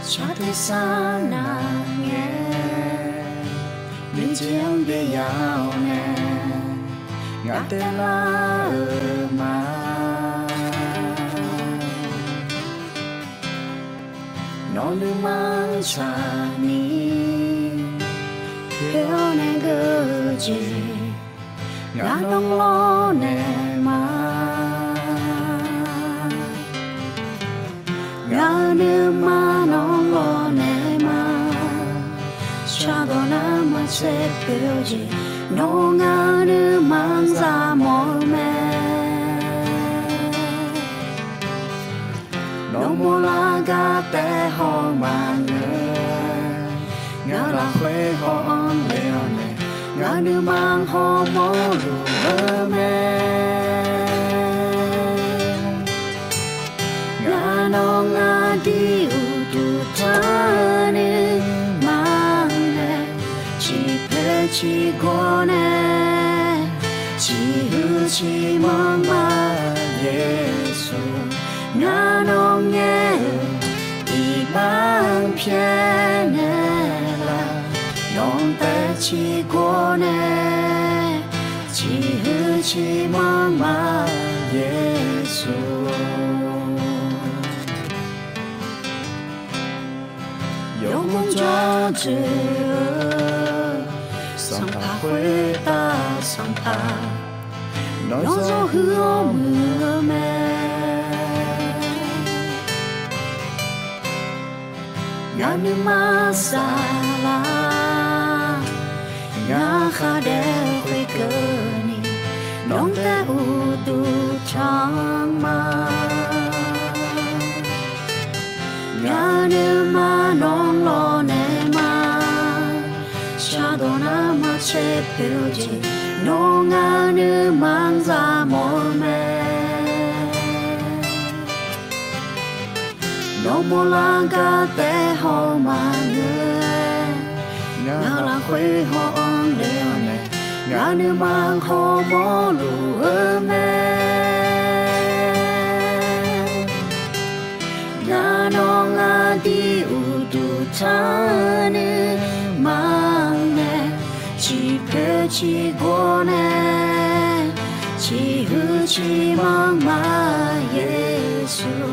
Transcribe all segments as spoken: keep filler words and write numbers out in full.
Shar tersar nav ngae, nuijeq-anr byaev ya-awr nae, ngaq taev lar-euq ma. Nawr nuima-anr tsaqni, poer-awr nae geur-eu jeq, ngaq nawr lawrnaeq ma. Ngaq-euq nuima nawr lawrnaeq ma. Shardawq nar maqtser poer-eu jeq, nawr ngaq-euq nuima-anr za mawf-eu mae. Nawr mawrlar gar taef haw maqngeur, ngaq lafkhoer haw-anr le-awr nae, ngaq nuima hawmawr luf-eu mae. Ngaq nawr ngaq dir uqduq tanr nuima nae, ciqpoeq ciqgawr nae, ciqhuiq ciqmanr ma Yeqsur. Ngaq nawr ngaer-euq iqbax pyaeqnaeq laf, nawq taev ciqgawr nae, ciqhuiq ciqmanr ma Yeqsur. Yawmuiq jawrjoe-eu Sanqpaq khoertav Sanqpaq, nawr zawr huiq-awr muiq-eu mae. Ngaq nuima saflar, ngaq khar daef khoerkeuvni, nawq taev uqduq tanr ma. Ngaq nuima nawr lawrnaeq ma. Shardawq nar maqtser poer-eu jeq, nawr ngaq nuima-anr za mawf-eu mae. Nawr mawrlar gar taef haw maqngeur, ngaq lafkhoer haw-anr le-awr nae, ngaq nuima hawmawr luf-eu mae. Ngaq nawr ngaq dir uqduq tanr nuima nae, ciqpoeq ciqgawr nae, ciqhuiq ciqmanr ma Yeqsur.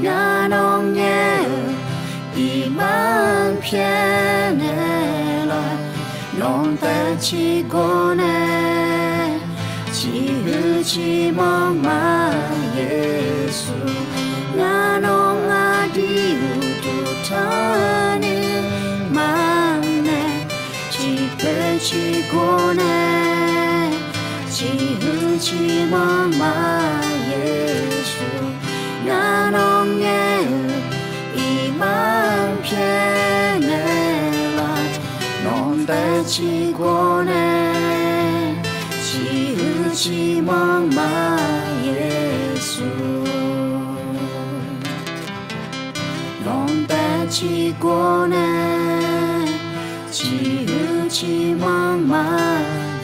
Ngaq nawr ngaer-euq iqbax pyaeqnaeq laf, nawq taev ciqgawr nae, ciqhuiq ciqmanr ma Yeqsur. Ngaq nawr ngaq dir uqduq tanr nuima nae, ciqpoeq ciqgawr nae, ciqhuiq ciqmanr ma Yeqsur. Ngaq nawr ngaer-euq iqbax pyaeqnaeq laf, nawq taev ciqgawr nae, ciqhuiq ciqmanr ma Yeqsur. Nawq taev ciqgawr nae, ciqhuiq ciqmanr ma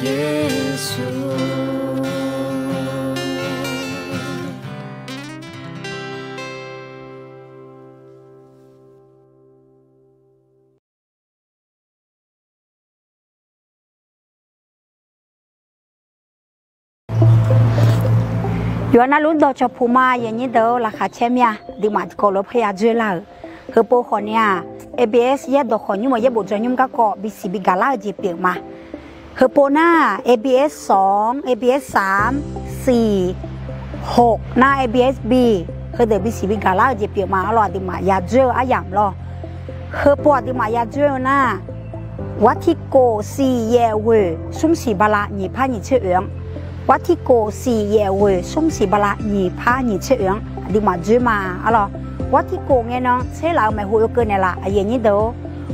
Yeqsur. Yawqha navluf dawqcawq puq ma, aqyuif aqnyir deuq-or, laqkhaq caer mir-a. Aqduimaf tiqkawv lof-aer ya dzoer lar-euq, heupov khawf ni-aq, A B S yaerdawq khawf nymr-euq yaerbof dzaw nymr garkawv bisiq bigaq lar-eu jeq pyeuf ma. Heupov nar, A B S sawq, A B S saq, siq, hoq nar A B S bi, heudeuq bisiq bigaq lar-eu jeq pyeuf ma. Arlawq, aqduimaf ya dzoer-eu aryamq lawr. Heupov aqduimaf ya dzoer-eu nar, Wartirkof siq yaef ghoeq smr siq bala nyiq par nyiq tser oeq-anr, Wartirkof siq yaef ghoeq smr siq bala nyiq par nyiq tser oeq-anr aqduimaf dzoer ma. Arlawq, Wartirkof ngae nan tser laf-eu maeqhu oekeuv naeqlaf, aqyuif aqnyir deuq-or.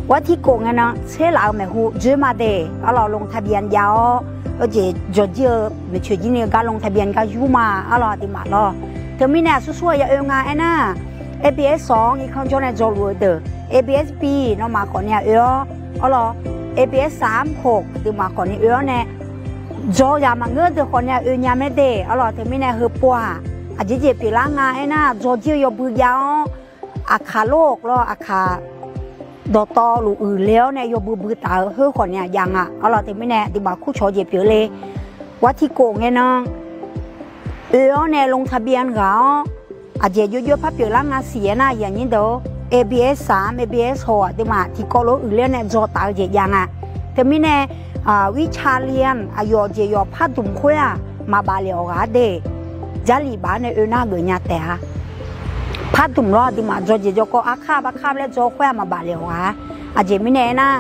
Wartirkof ngae nan tser laf-eu maeqhu dzoer ma de. Arlawq, ลงทะเบียน jav-awr, heujeq jawqjir-eu maeqtsoeq jir ni-eu gar ลงทะเบียน gar yur ma. Arlawq, aqduimaf lawr. Teumirnae aqsur sur-eu ya oe nga aernar, A B S sawq-anr irkanr jawr nae dzawluf-eu deuq, A B S bi nawmaf khawf ni-aq oe-awr, arlawq, A B S saq-anr khof aqduimaf khawf ni oe-awr nae, dzaw yaq maqngeur deuq khawf ni-aq oe nya mae de. Arlawq, teumirnae heupov-aq, aqjeq jeq pyeuflar nga aernar, dzawrjir-eu yawbui jav-awr, aqkaq lor lawr, aqkaq dawqtawvluf uiqler-awr nae yawbui bui taf-eu khoer khawf ni-aq jav nga. Arlawq, teumirnae aqduimaf kurcawq-eu jeq pyeufle. วันที่ โกะ ngae nan oe-awr nae ลงทะเบียน ghaq-awr, aqjeq jov jov par pyeuflar nga siq-aer nar, aqyuif aqnyir deuq-or, A B S สาม A B S หก aqduimaf tiqkawv lof-aer uiqler-awr nae dzaw taf-eu jeq jav nga. Teumirnae, วิชาเรียน aqyawf jeq yawf pardmq khoer-aq maqbaf lef-awq ghaq-a de. Jarlif baf-awr nae oe nar geuf nya taef-a. Pardmq lawr aqduimaf dzaw jeq dzaw kawv arkar baqkar laer dzaw khoer-aq maqbaf lef-awq ghaq-a. Aqjeq mirnae aernar,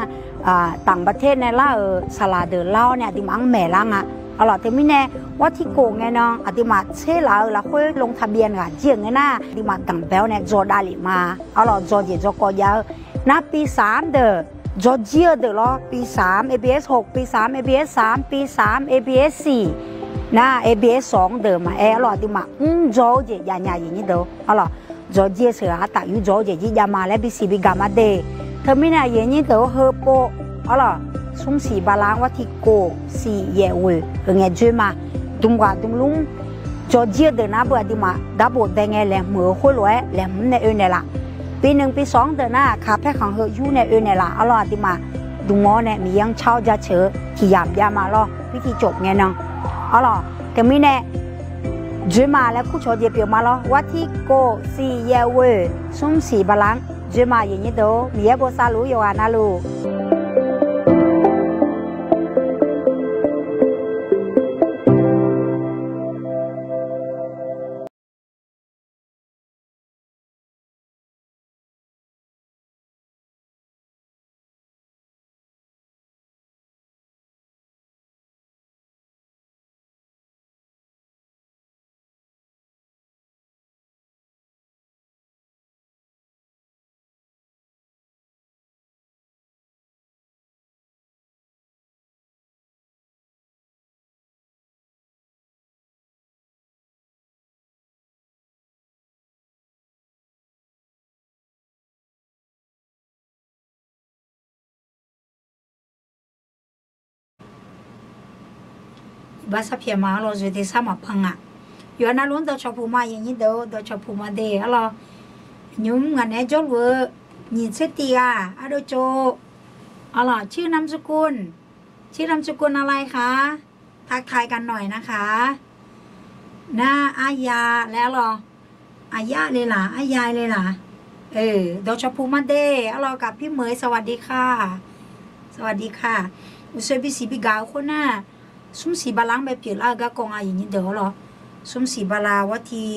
ต่างประเทศ nae lar-euq saqlaq deuq lar-awr nae aqduimaf-anr maeqlar nga. Arlawq, teumirnae วันที่ โกะ ngae nan aqduimaf tser laf-eu lafkhoer ลงทะเบียน ghaq jir-euq ngae nar, aqduimaf danqbae-awr nae dzaw davlef ma. Arlawq, dzaw jeq dzaw kawv jav-eu nar, ปีสาม deuq dzaw jir-eu deuq lawr, ปีสาม A B S หก ปีสาม A B S สาม ปีสาม A B S สี่ nar, A B S สอง deuq maqaer. Arlawq, aqduimaf mr dzaw-eu jeq jav nya, aqyuif aqnyir deuq-or. Arlawq, dzaw jir-eu sheuqghaq artaf yur dzaw-eu jeq jir jav ma laer bisiq bi gaq ma de. Teumirnae aqyuif aqnyir deuq-or, heupov, arlawq, smr siq bala-anr วันที่ โกะ siq yaef ghoeq-eu ngae dzoer ma. Dm ghaq dm lmr dzaw jir-eu deuq nar, beu aqduimaf darbof dae ngae laeqhmq-eu khoerlof-aer laeqhmq nae oe naeqlaf. ปีหนึ่ง ปีสอง deuq nar, aqkaq paerkhanq heu yur nae oe naeqlaf. Arlawq, aqduimaf dm-awr nae Miqyaer-anr car-awr jaceuq-eu tiq yamq jav ma lawr, วันที่ โกะ ngae nan. Arlawq, teumirnae dzoer ma laer kurcawq jeq pyeuf ma lawr, วันที่ โกะ siq yaef ghoeq smr siq bala-anr dzoer ma, aqyuif aqnyir deuq-or. Miqyaer bosav luf-ur yawqghaq navluf. Iqbax sarpyaeq ma, arlawq, zoeqdui sar maqpan nga. Yawqha navluf-anr dawqcawq puq ma, aqyuif aqnyir deuq-or, dawqcawq puq ma de, arlawq. Nymq-mr ngaq naeq-aer jawrluf-eu nyiq tser tiv ghaq ardov tsov. Arlawq, ชื่อนามสกุล ชื่อนามสกุลอะไรคะ ทักทายกันหน่อยนะคะ Nar, arya laer, arlawq, aqyar le laq, arya le laq. Dawqcawq puq ma de, arlawq, กับพี่เหมย สวัสดีค่ะ สวัสดีค่ะ Uqshoe bisiq bi gaq-eu khoernar, smr siq bala-anr bae pyeuflar-eu garkawv nga, aqyuif aqnyir deuq, arlawq. Smr siq bala วันที่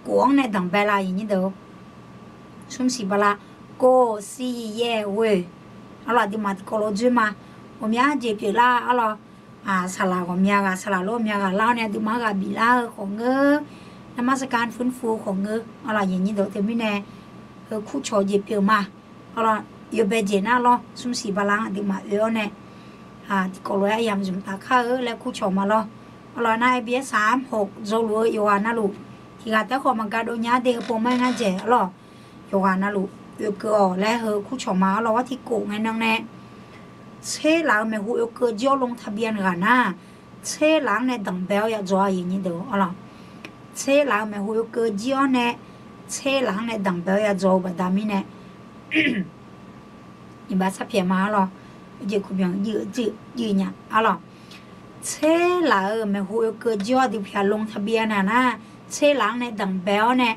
โกะ anr nae danqbae la, aqyuif aqnyir deuq. Smr siq bala, โกะ siq yaef ghoeq. Arlawq, aqduimaf tiqkawv lof dzoer ma. Ghawqmya jeq pyeuflar, arlawq. Saqlaq ghawqmya ghaq, saqlaq lof ghawqmya ghaq lar-awr nae aqduimaf-anr ghaq biflar-eu khawf ngeur, นมัสการ furnifu khawf ngeur, arlawq, aqyuif aqnyir deuq, teumirnae heu kurcawq jeq pyeuf ma. Arlawq, yawbae jeq nar lawr, smr siq bala-anr aqduimaf oe-awr nae tiqkawv lof-aer aryamq zmq taf kar-eu laer kurcawq ma lawr. Arlawq, nar, A B S สาม หก dzaw luf-eu yawqghaq navluf, tiq ghaq taef khawf maqga dov nya de, heupov mar-aer ngar dzaeq, arlawq. Yawqghaq navluf oekeuv-awq laer heu kurcawq ma, arlawq. วันที่ โกะ ngae nan nae tser laf-eu maeqhu oekeuv jir-awr ลงทะเบียน ghaq nar, tser laf-anr nae danqbae-awr yadzaw, aqyuif aqnyir deuq, arlawq. Tser laf-eu maeqhu oekeuv jir-awr nae, tser laf-anr nae danqbae-awr yadzaw-eu baqda mirnae, iqbax sarpyaeq ma, arlawq. Jeq kuqbyanq juif nya, arlawq. Tser laf-euq maeqhu oekeuv jir-awr aqdui pyaq ลงทะเบียน naq nar, tser laf-anr nae danqbae-awr nae,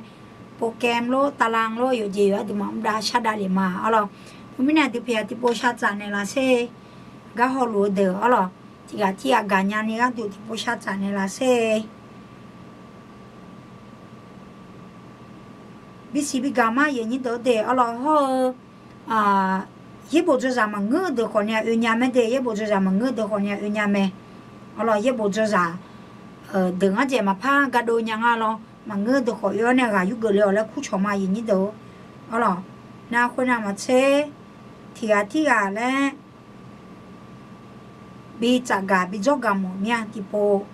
โปรแกรม lor, ตาราง lor, yawqjeq yawq-aer aqduimaf mr dav shar dav lef ma, arlawq. Teumirnae aqdui pyaq tiqpov shar tsaf naeqlaf sher, gar hawluf-eu deuq, arlawq. Tiq ghaq tirghaq gaqnya ni gharduq tiqpov shar tsaf naeqlaf sher. Bisiq bi gaq ma, aqyuif aqnyir deuq de, arlawq. Hawr-eu yaerbof dzawzaq maqngeur-eu deuq khawf ni-aq oe nya mae de, yaerbof dzawzaq maqngeur-eu deuq khawf ni-aq oe nya mae, arlawq. Yaerbof dzawzaq deuq ngar dzaeq maqpar ga dov nya nga lawr. Maqngeur-eu deuq khawf oe-awr nae ghaq yurgeuf le-awq laer kurcawq ma, aqyuif aqnyir deuq, arlawq. Nar khoernav maqtser, tiq ghaq tirghaq laer bi tsafgaq bi dzawrgaq mawf mir-a, tiqpov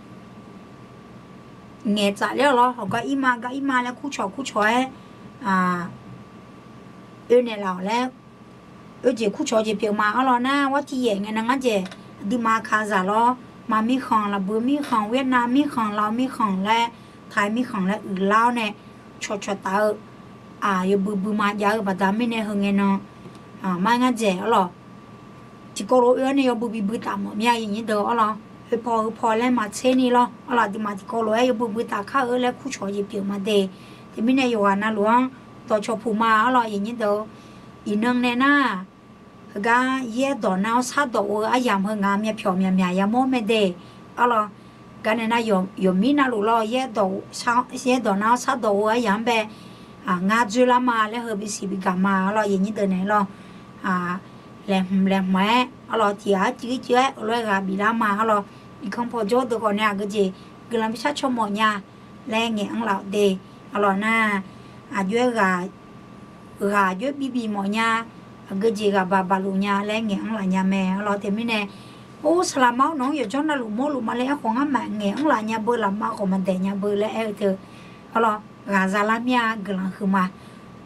ngaeq tsaf ler-awq lawr. Hawq gar ir ma, gar ir ma laer kurcawq kurcawq-aer oe naeqlaf-awq laer, oe jeq kurcawq jeq pyeuf ma, arlawq. Nar, วันที่ yaef ngae nan ngar dzaeq, aqduimaf kaqzaq lawr, maq mirkhanq, laqbui mirkhanq, เวียดนาม mirkhanq, ลาว mirkhanq laer, ไทย mirkhanq laer uiqlar-awr nae cawqcawq taf-eu Aq, yawbui bui ma jav-eu baqda mirnae heu ngae nan, maq ngar dzaeq arlawq. Tiqkawv lof oe-awr nae yawbui bi bui taf mawf mir-a, aqyuif nyir deuq arlawq. Oe paw heu paw laer maqtser ni lawr arlawq. Aqduimaf tiqkawv lof-aer yawbui bui taf kar-eu laer kurcawq jeq pyeuf ma de. Teumirnae yawqghaq navluf-anr dawqcawq puq ma arlawq, aqyuif nyir deuq. Iqnan nae nar, heugar yaerdawq nar-awr shardawq-eu aryamq heu ngaq myavpyawq myaqmyaq yamawr mae de arlawq. Gar nae nar, yawqmir navluf lawr, yaerdawq nar-awr shardawq-eu aryamq-anr bae, ngar dzoerlar ma laer heu bisiq bigaq ma arlawq, aqyuif nyir deuq naeq lawr. Laeqhmq laeqhmq-aer arlawq, tiq ghaq-aer civ civ-aer heulof-aer ghaq biflar ma arlawq. Irkanr paw jawr deuq khawf nae aqgeujeq guiqlanq bishar caw mawf nya laer ngaeq-anr laf de arlawq nar, aqjox-aer ghaq ghaq jox bi bi mawf nya, aqgeujeq ghaq baq baq luf nya laer ngaeq-anr laf nya mae arlawq. Teumirnae, or, saqlaqma-awr nawq-anr yawqjawr navluf mawrluf ma laer aerkhawf ngar maqngaeq-anr laf nya beu, lafma khawf maqdaeq nya beu laer aer-eu teu arlawq. Ghaq zalar mir-a, guiqlanq huiqma.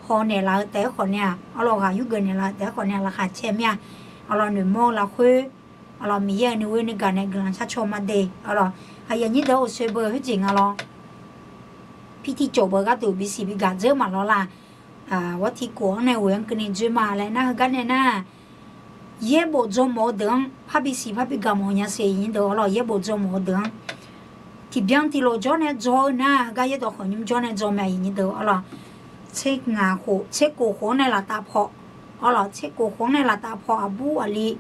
Haw naeqlaf-eu taef-aer khawf nae-aq arlawq, ghaq yurgeuf naeqlaf-eu taef-aer khawf nae laqkhaq cae mir-a arlawq. Noeqmawr-eu lafkhoer arlawq, Miqyaer-euq nuiwe nuigaq nae guiqlanq sharcaw ma de arlawq. Aqyuif nyir deuq-awr, oqsoe beu khoerjeq nga lawr. Pirtiqcof beu gharduq bisiq bigaq dzeur maqlawr la. Ghawr tiqkof-anr nae ghoe-anr keuvni dzoer ma laer nar, heugar nae nar, yaerbof dzaw mawf-eu deuq-anr parbi siq parbi gaq mawf nya siq, aqyuif nyir deuq arlawq. Yaerbof dzaw mawf-eu deuq-anr tiqbyan tiqlof jawr nae dzaw-eu nar, heugar yaerdawq khawqnymr jawr nae dzaw mae, aqyuif nyir deuq arlawq. Tser ngaq khof, tser kof khof-anr nae laftav paw arlawq, tser kof khof-anr nae laftav paw aqbur aqli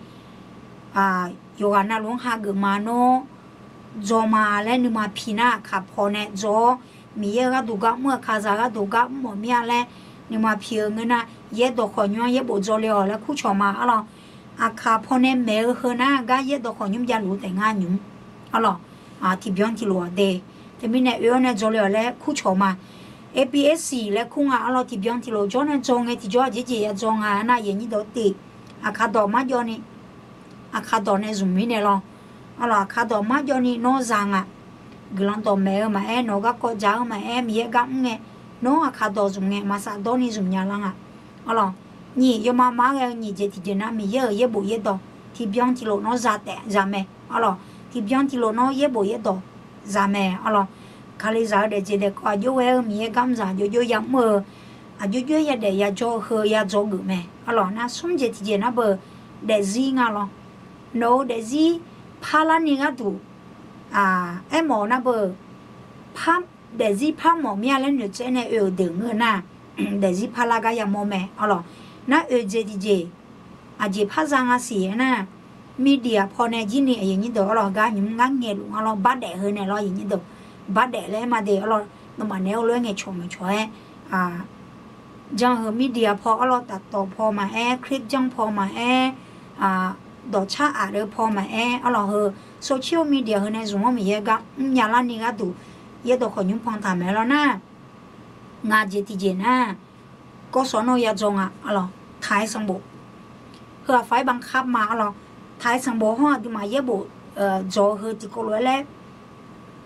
yawqghaq navluf-anr hageuf ma nawr dzaw ma laer nuima pi nar, aqkaq paw nae dzaw-awr, Miqyaer-euq gharduq gar mr-eu, aqkaqzaq gharduq gar mr mawf mir-a laer nuima pi-eu ngeur nar, yaerdawq khawqnymr-anr yaerbof dzaw le-awq laer kurcawq ma arlawq. Aqkaq paw nae maeq-eu heu nar, gar yaerdawq khawqnymr javluf-eu taef ngar nymq arlawq. Tiqbyan tiqlof-aq de. Teumirnae oe-awr nae dzaw le-awq laer kurcawq ma. A P S laer kur nga arlawq. Tiqbyan tiqlof jawr nae dzaw ngae tiqjawr aqjeq jeq ya dzaw nga nar, aqyuif nyir deuq-awr te. Aqkaq dawq marjawv ni, aqkaq dawq nae zmq mirnae lawr arlawq. Aqkaq dawq marjawv ni nawr za nga. Guiqlanq dawqmaeq-eu maqaer, nawq-eu garkawv dzaq-eu maqaer, Miqyaer gar mr ngae, nawr aqkaq dawq zmq ngae maqsaf dawr ni zmq nya lar nga arlawq. Nyiq, yawma mar ghae-eu nyiq jeq tiqjeq nar, Miqyaer-euq yaerbof yaerdawq tiqbyan tiqlof nawr za taef za mae arlawq. Tiqbyan tiqlof nawr yaerbof yaerdawq za mae arlawq. Kalizaq-eu daefjeq daefkawv aqjox ghae-eu Miqyaer gar mr zaq aqjox jox yamr-eu, aqjox jox yadaef yajawr-eu heu ya dzaw geuf mae arlawq. Nar smr jeq tiqjeq nar beu, daefzir nga lawr. Nawq-eu daefzir parlar ni gharduq, aermawf-eu nar beu, daefzir par mawf mir-a laer noeqtsaev nae oe-euq deuq ngeur nar, daefzir parlar gar yamawr mae arlawq. Nar oeq jeq tiqjeq, aqjeq par za nga siq-aer nar, media paw nae jir ni, aqyuif nyir deuq arlawq, gar nymq mr ngar ngaeqluf nga lawr, bardaef heu nae lawr, aqyuif nyir deuq, bardaef laer aer ma de arlawq. Nawmaf naeq-aer heulof-aer ngaeqcawq ngaeqcawq-aer jan heu media paw arlawq, taqtawq paw maqaer, clip janr paw maqaer, dawqcar aq-eu paw maqaer arlawq, heu social media heu nae zmq-anr Miqyaer gar mrnya larni gharduq, yaerdawq khawqnymr pantaq mae lawr nar, ngaq jeq tiqjeq nar, กศน. ya dzaw nga arlawq, ไทยสงบ. Heu aqfaq-aer บังคับ ma arlawq, ไทยสงบ hawr aqduimaf yaerbof dzaw-eu heu tiqkawv lof-aer laer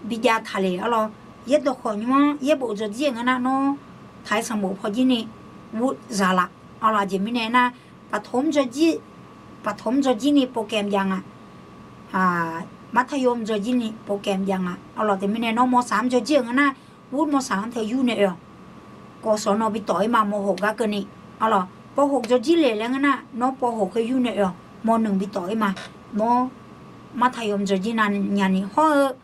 bijav taqle arlawq. Yaerdawq khawqnymr-anr yaerbof dzaw jir-euq ngeur nar nawr ไทยสงบ paw jir ni ur zaq laf arlawq. Aqjeq mirnae nar, ประถม dzaw jir, ประถม dzaw jir ni โปรแกรม jav nga. มัธยม dzaw jir ni โปรแกรม jav nga arlawq. Teumirnae nawr ม.สาม dzaw jir-euq ngeur nar, ur ม.สาม teu yur nae oe-awq. กศน. bi tawf-ir ma, ม.หก gar keuvni arlawq. ป.หก dzaw jir le laer ngeur nar, nawr ป.หก heu yur nae oe-awq. ม.หนึ่ง bi tawf-ir ma. Nawr มัธยม dzaw jir na nya ni hawr-eu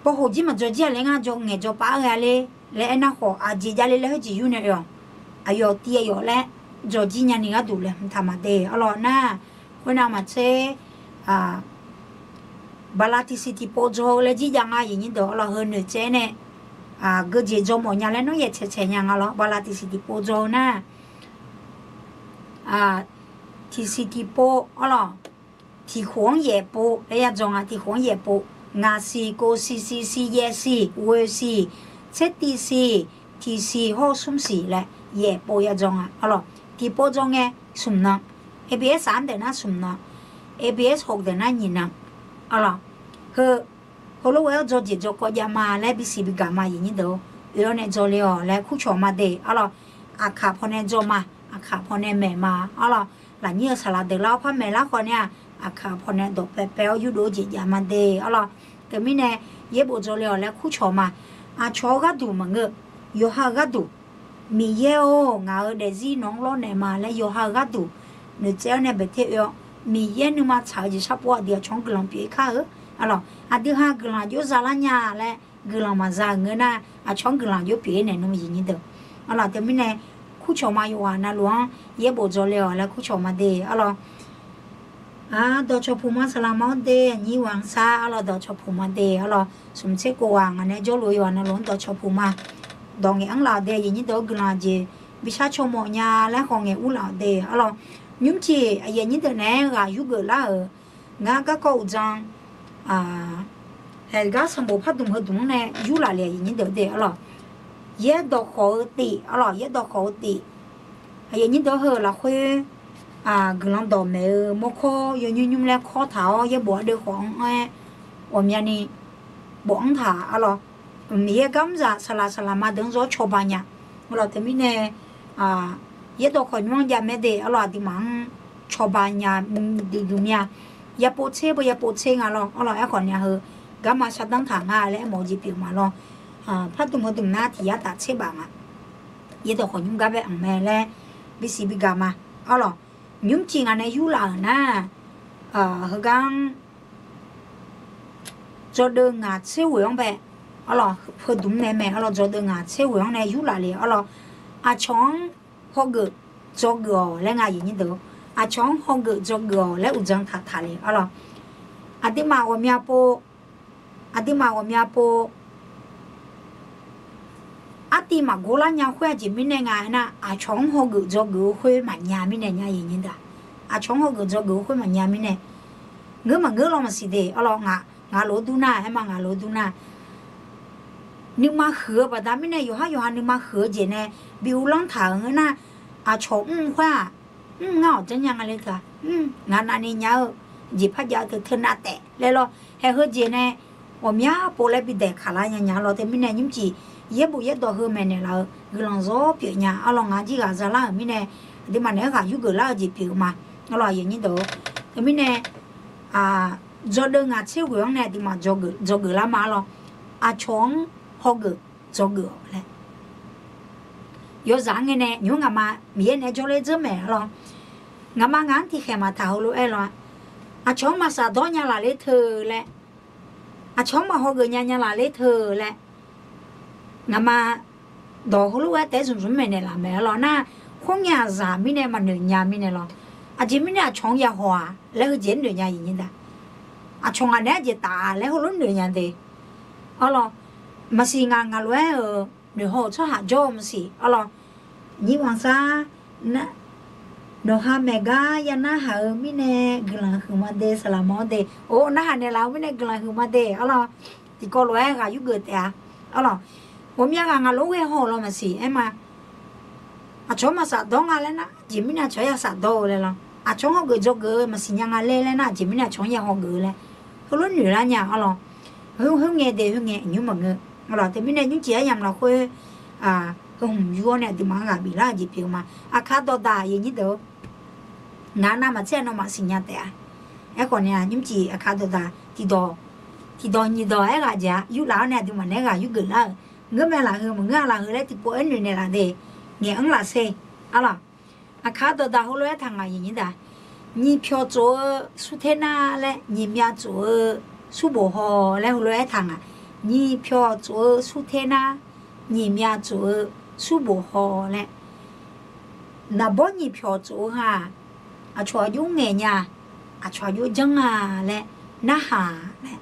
ป.หก jir maqdzaw jir-a le ngar dzaw ngaeq dzaw pav-aer ghae-a le laer aernar khawf, aqjeq javle laer heujeq yur nae oe-awq. Aqyawf tiv aqyawf laer dzaw jir nya ni gharduq laeqhmq taq maqde arlawq nar. Khoernav maqtser, bala tiqsiq tiqpov dzaw-eu laer jir jav nga, aqyuif nyir deuq arlawq. Heu noeqtsaev nae geujeq dzaw mawf nya laer nawr yaeq tsaeq tsaeq nya nga lawr. Bala tiqsiq tiqpov dzaw-eu nar, tiqsiq tiqpov arlawq, tiqkhof-anr yaeqpov laer ya dzaw nga. Tiqkhof-anr yaeqpov, ngaq siq, kov siq, siq siq, yaeq siq, ghoeq siq, tser tiv siq, tiq siq hawr-eu smr siq laer yaeqpov ya dzaw nga arlawq. Tiqpov dzaw ngae smq nan, A B S สาม deuq nar smq nan, A B S หก deuq nar nyiq nan arlawq. Heu heulof ghae-awr dzaw jeq dzaw kawv jav ma laer bisiq bigaq ma, aqyuif nyir deuq-or. Oe-awr nae dzaw le-awq laer kurcawq ma de arlawq. Aqkaq pawnae dzaw ma, aqkaq pawnae maeq ma arlawq. Lafnyir-eu saqlaq deuq lar-awr par maeq lar khawf nae-aq, aqkaq pawnae dawq paepae-awr yurdov-eu jeq jav ma de arlawq. Teumirnae yaerbof dzaw le-awq laer kurcawq ma. Aqcawq-eu gharduq maqngeur, yawqha-eu gharduq Miqyaer-or, ngaq-euq daefzir nawq-anr lawrnaeq ma laer yawqha-euq gharduq noeqtsaev-awr nae baeq ter oe-awr, Miqyaer nuima tsaq-eu jeq sharpov aqdui aqcawq-anr guiqlanq pyeuf-ir kar-eu. Arlawq, aqdui ha guiqlanq aqjox zalar nya laer guiqlanq maqza-euq ngeur nar, aqcawq-anr guiqlanq aqjox pyeuf-ir naeq nmr yiq nyir deuq. Arlawq, teumirnae kurcawq ma yawqghaq navluf-anr yaerbof dzawle-awq laer kurcawq ma de. Arlawq, dawqcawq puq ma saqlaq ma-anr de, aqnyir ghaq-anr sar. Arlawq, dawqcawq puq ma de. Arlawq, smq tser kov ghaq ngaq nae jawrluf-eu yawqghaq navluf-anr dawqcawq puq ma. Dawq ngaeq-anr laf-awq de, aqyuif nyir deuq-anr guiqlanq aqjeq bishar caw mawf nya laer khawf ngaeq ur laf-awq de. Arlawq, nymrciq aqyuif nyir deuq naeq-aer ghaq yurgeuf lar-euq ngar garkawv uqdzan haeqgar sanqbof pardmq heudmq-anr nae yurlaf le, aqyuif nyir deuq de. Arlawq, yaerdawq khawf-eu tif, arlawq, yaerdawq khawf-eu tif. Aqyuif nyir deuq heu lafkhoer guiqlanq dawq maeq-eu mawrkawr yawnymr nymr laer kawr taq-awr yaerbof ardeuv khawf-anr anr-aer ghawqmyani bof-anr taq. Arlawq, Miqyaer gar mr zaq saqlaq saqlaq ma deuq-anr zawr cawba nya. Arlawq, teumirnae yaerdawq khawf nymr-anr jav mae de. Arlawq, aqduimaf-anr cawba nya mr duidui mir-a. Yapov tser beu yapov tser nga lawr. Arlawq, aerkhawf nya heu garma shardanr taq nga laer aermawf-eu jeq pyeuf ma lawr. Pardmq heudmq nar tiq yar taf tser baf nga. Yaerdawq khawf nymr gar bae anq mae laer bisiq bigaq ma. Arlawq, nymrciq ngaq nae yurlaf-euq nar, heugar-anr dzawdeuv ngaq tser ghoeq-anr bae. Arlawq, heudmq nae mae. Arlawq, dzawdeuv ngaq tser ghoeq-anr nae yurlaf le. Arlawq, aqcawq-anr hawgeuf dzawgeuf-awq laer nga, aqyuif nyir deuq. Aqcawq-anr hawgeuf dzawgeuf-awq laer uqdzan taq taq le. Arlawq, aqduimaf ghawqmya pov, aqduimaf ghawqmya pov artiv maqgor lar nya khoer aqjeq mirnae nga aernar, aqcawq-anr hawgeuf dzawgeuf-eu khoer maqnya mirnae nya, aqyuif nyir deuq. Aqcawq-anr hawgeuf dzawgeuf-eu khoer maqnya mirnae, ngeur maqngeur law maqsiq de. Arlawq, ngaq lof-aer dur nar, aerma ngaq lof-aer dur nar, nuima huiq-eu baqda mirnae, yawqhar yawqha nuima huiq-eu jeq nae bi uvlanr taq-euq ngeur nar, aqcawq mr khoer-aq, mr ngar awq janrnya nga le teu-aq, mr ngaq navni nya-eu jeq par jav-eu teu teunav taef laer lawr. Haeq heu jeq nae ghawqmya pov laer bi daeqkaq lar nya nya. Arlawq, teumirnae nymrciq yaerbof yaerdawq heu maeqnaeq laf-eu guiqlanq zawr pyeuf nya. Arlawq, ngaq jir ghaq zalar-euq mirnae aqduimaf naeq-aer ghaq yurgeuf lar-eu jeq pyeuf-eu ma. Arlawq, aqyuif nyir deuq-or, teumirnae dzawdeuv ngaq tser ghoeq-anr nae aqduimaf dzawgeuf lar ma. Arlawq, aqcawq-anr hawgeuf dzawgeuf-awq laer yawzaq-anr ngae nae nymr ngaqma Miqyaer naeq-aer jawrler dzeur maeq. Arlawq, ngaqma ngaq-anr tiqkhaeq maqtaq heulof-aer lawr-a. Aqcawq-anr maqsaf dawr nya laf ler teu laer, aqcawq-anr maqhawgeuf nya nya laf ler teu laer, ngaqma dawq heulof-aer taef-aer zmq zmq maeqnaeq laf mae. Arlawq, nar khoerngae aqzaq mirnae maqnoeq nya mirnae lawr. Aqjeq mirnae aqcawq-anr ya haw-aq laer heujeq-aer noeq nya, aqyuif nyir deuq. Aqcawq ngaq naeq-aer jeq taf-a laer heulof noeq nya de. Arlawq, maqsiq ngaq ngaq lof-aer-euq noeqhaw-euq tsawrhaq jawr-eu maqsiq. Arlawq, nyir ghaq sar, nawqha maeq gar ya narhaq-eu mirnae guiqlanq huiq ma de, saqlaq ma-awr de. Or, narhaq naeqlaf-eu mirnae guiqlanq huiq ma de. Arlawq, tiqkawv lof-aer ghaq yurgeuf taef-a. Arlawq, ghawqmya ghaq ngaq lof-aer ghae haw-euq law maqsiq. Aerma aqcawq-anr maqsaf dawr nga laer nar, jeq mirnae aqcawq-anr ya saf dawr-eu laer lawr. Aqcawq-anr hawgeuf dzawgeuf-eu maqsiq nya nga laer laer nar, jeq mirnae aqcawq-anr ya hawgeuf-eu laer heulof noeq lar nya. Arlawq, khoerngae de khoerngae nymr maqngeur. Arlawq, teumirnae nymrcif aryamq lafkhoer heu hmq yur-awr nae aqduimaf-anr ghaq biflar-eu jeq pyeuf-eu ma. Aqkaq dawqdaq, aqyuif nyir deuq-or, ngaq navmaqtser-a nawmaf siqnya taef-a. Aerkhawf ni-aq, nymrcif aqkaq dawqdaq tiqdawq, tiqdawq nyiq dawq-aer ghaq jeq-a yurlaf-awr nae aqduimaf naeq-aer ghaq yurgeuf lar-euq, ngeurmae laf heu maqngeur-a laf heu laer tiqpov-aer noeqnaeq laf de. Ngaeq-anr laf ser. Arlawq, aqkaq dawqdaq heulof-aer taq ngaq, aqyuif nyir deuq. Nyiq pyawq tsof-eu surter nar laer, nyiq myav tsof-eu surbof haw laer heulof-aer taq ngaq. Nyiq pyawq tsof-eu surter nar, nyiq myav tsof-eu surbof haw laer. Naqbawr nyiq pyawq tsof-eu ha-aq, aqcawq aqjox ngaeq nya, aqcawq aqjox janr nga laer narhaq laer.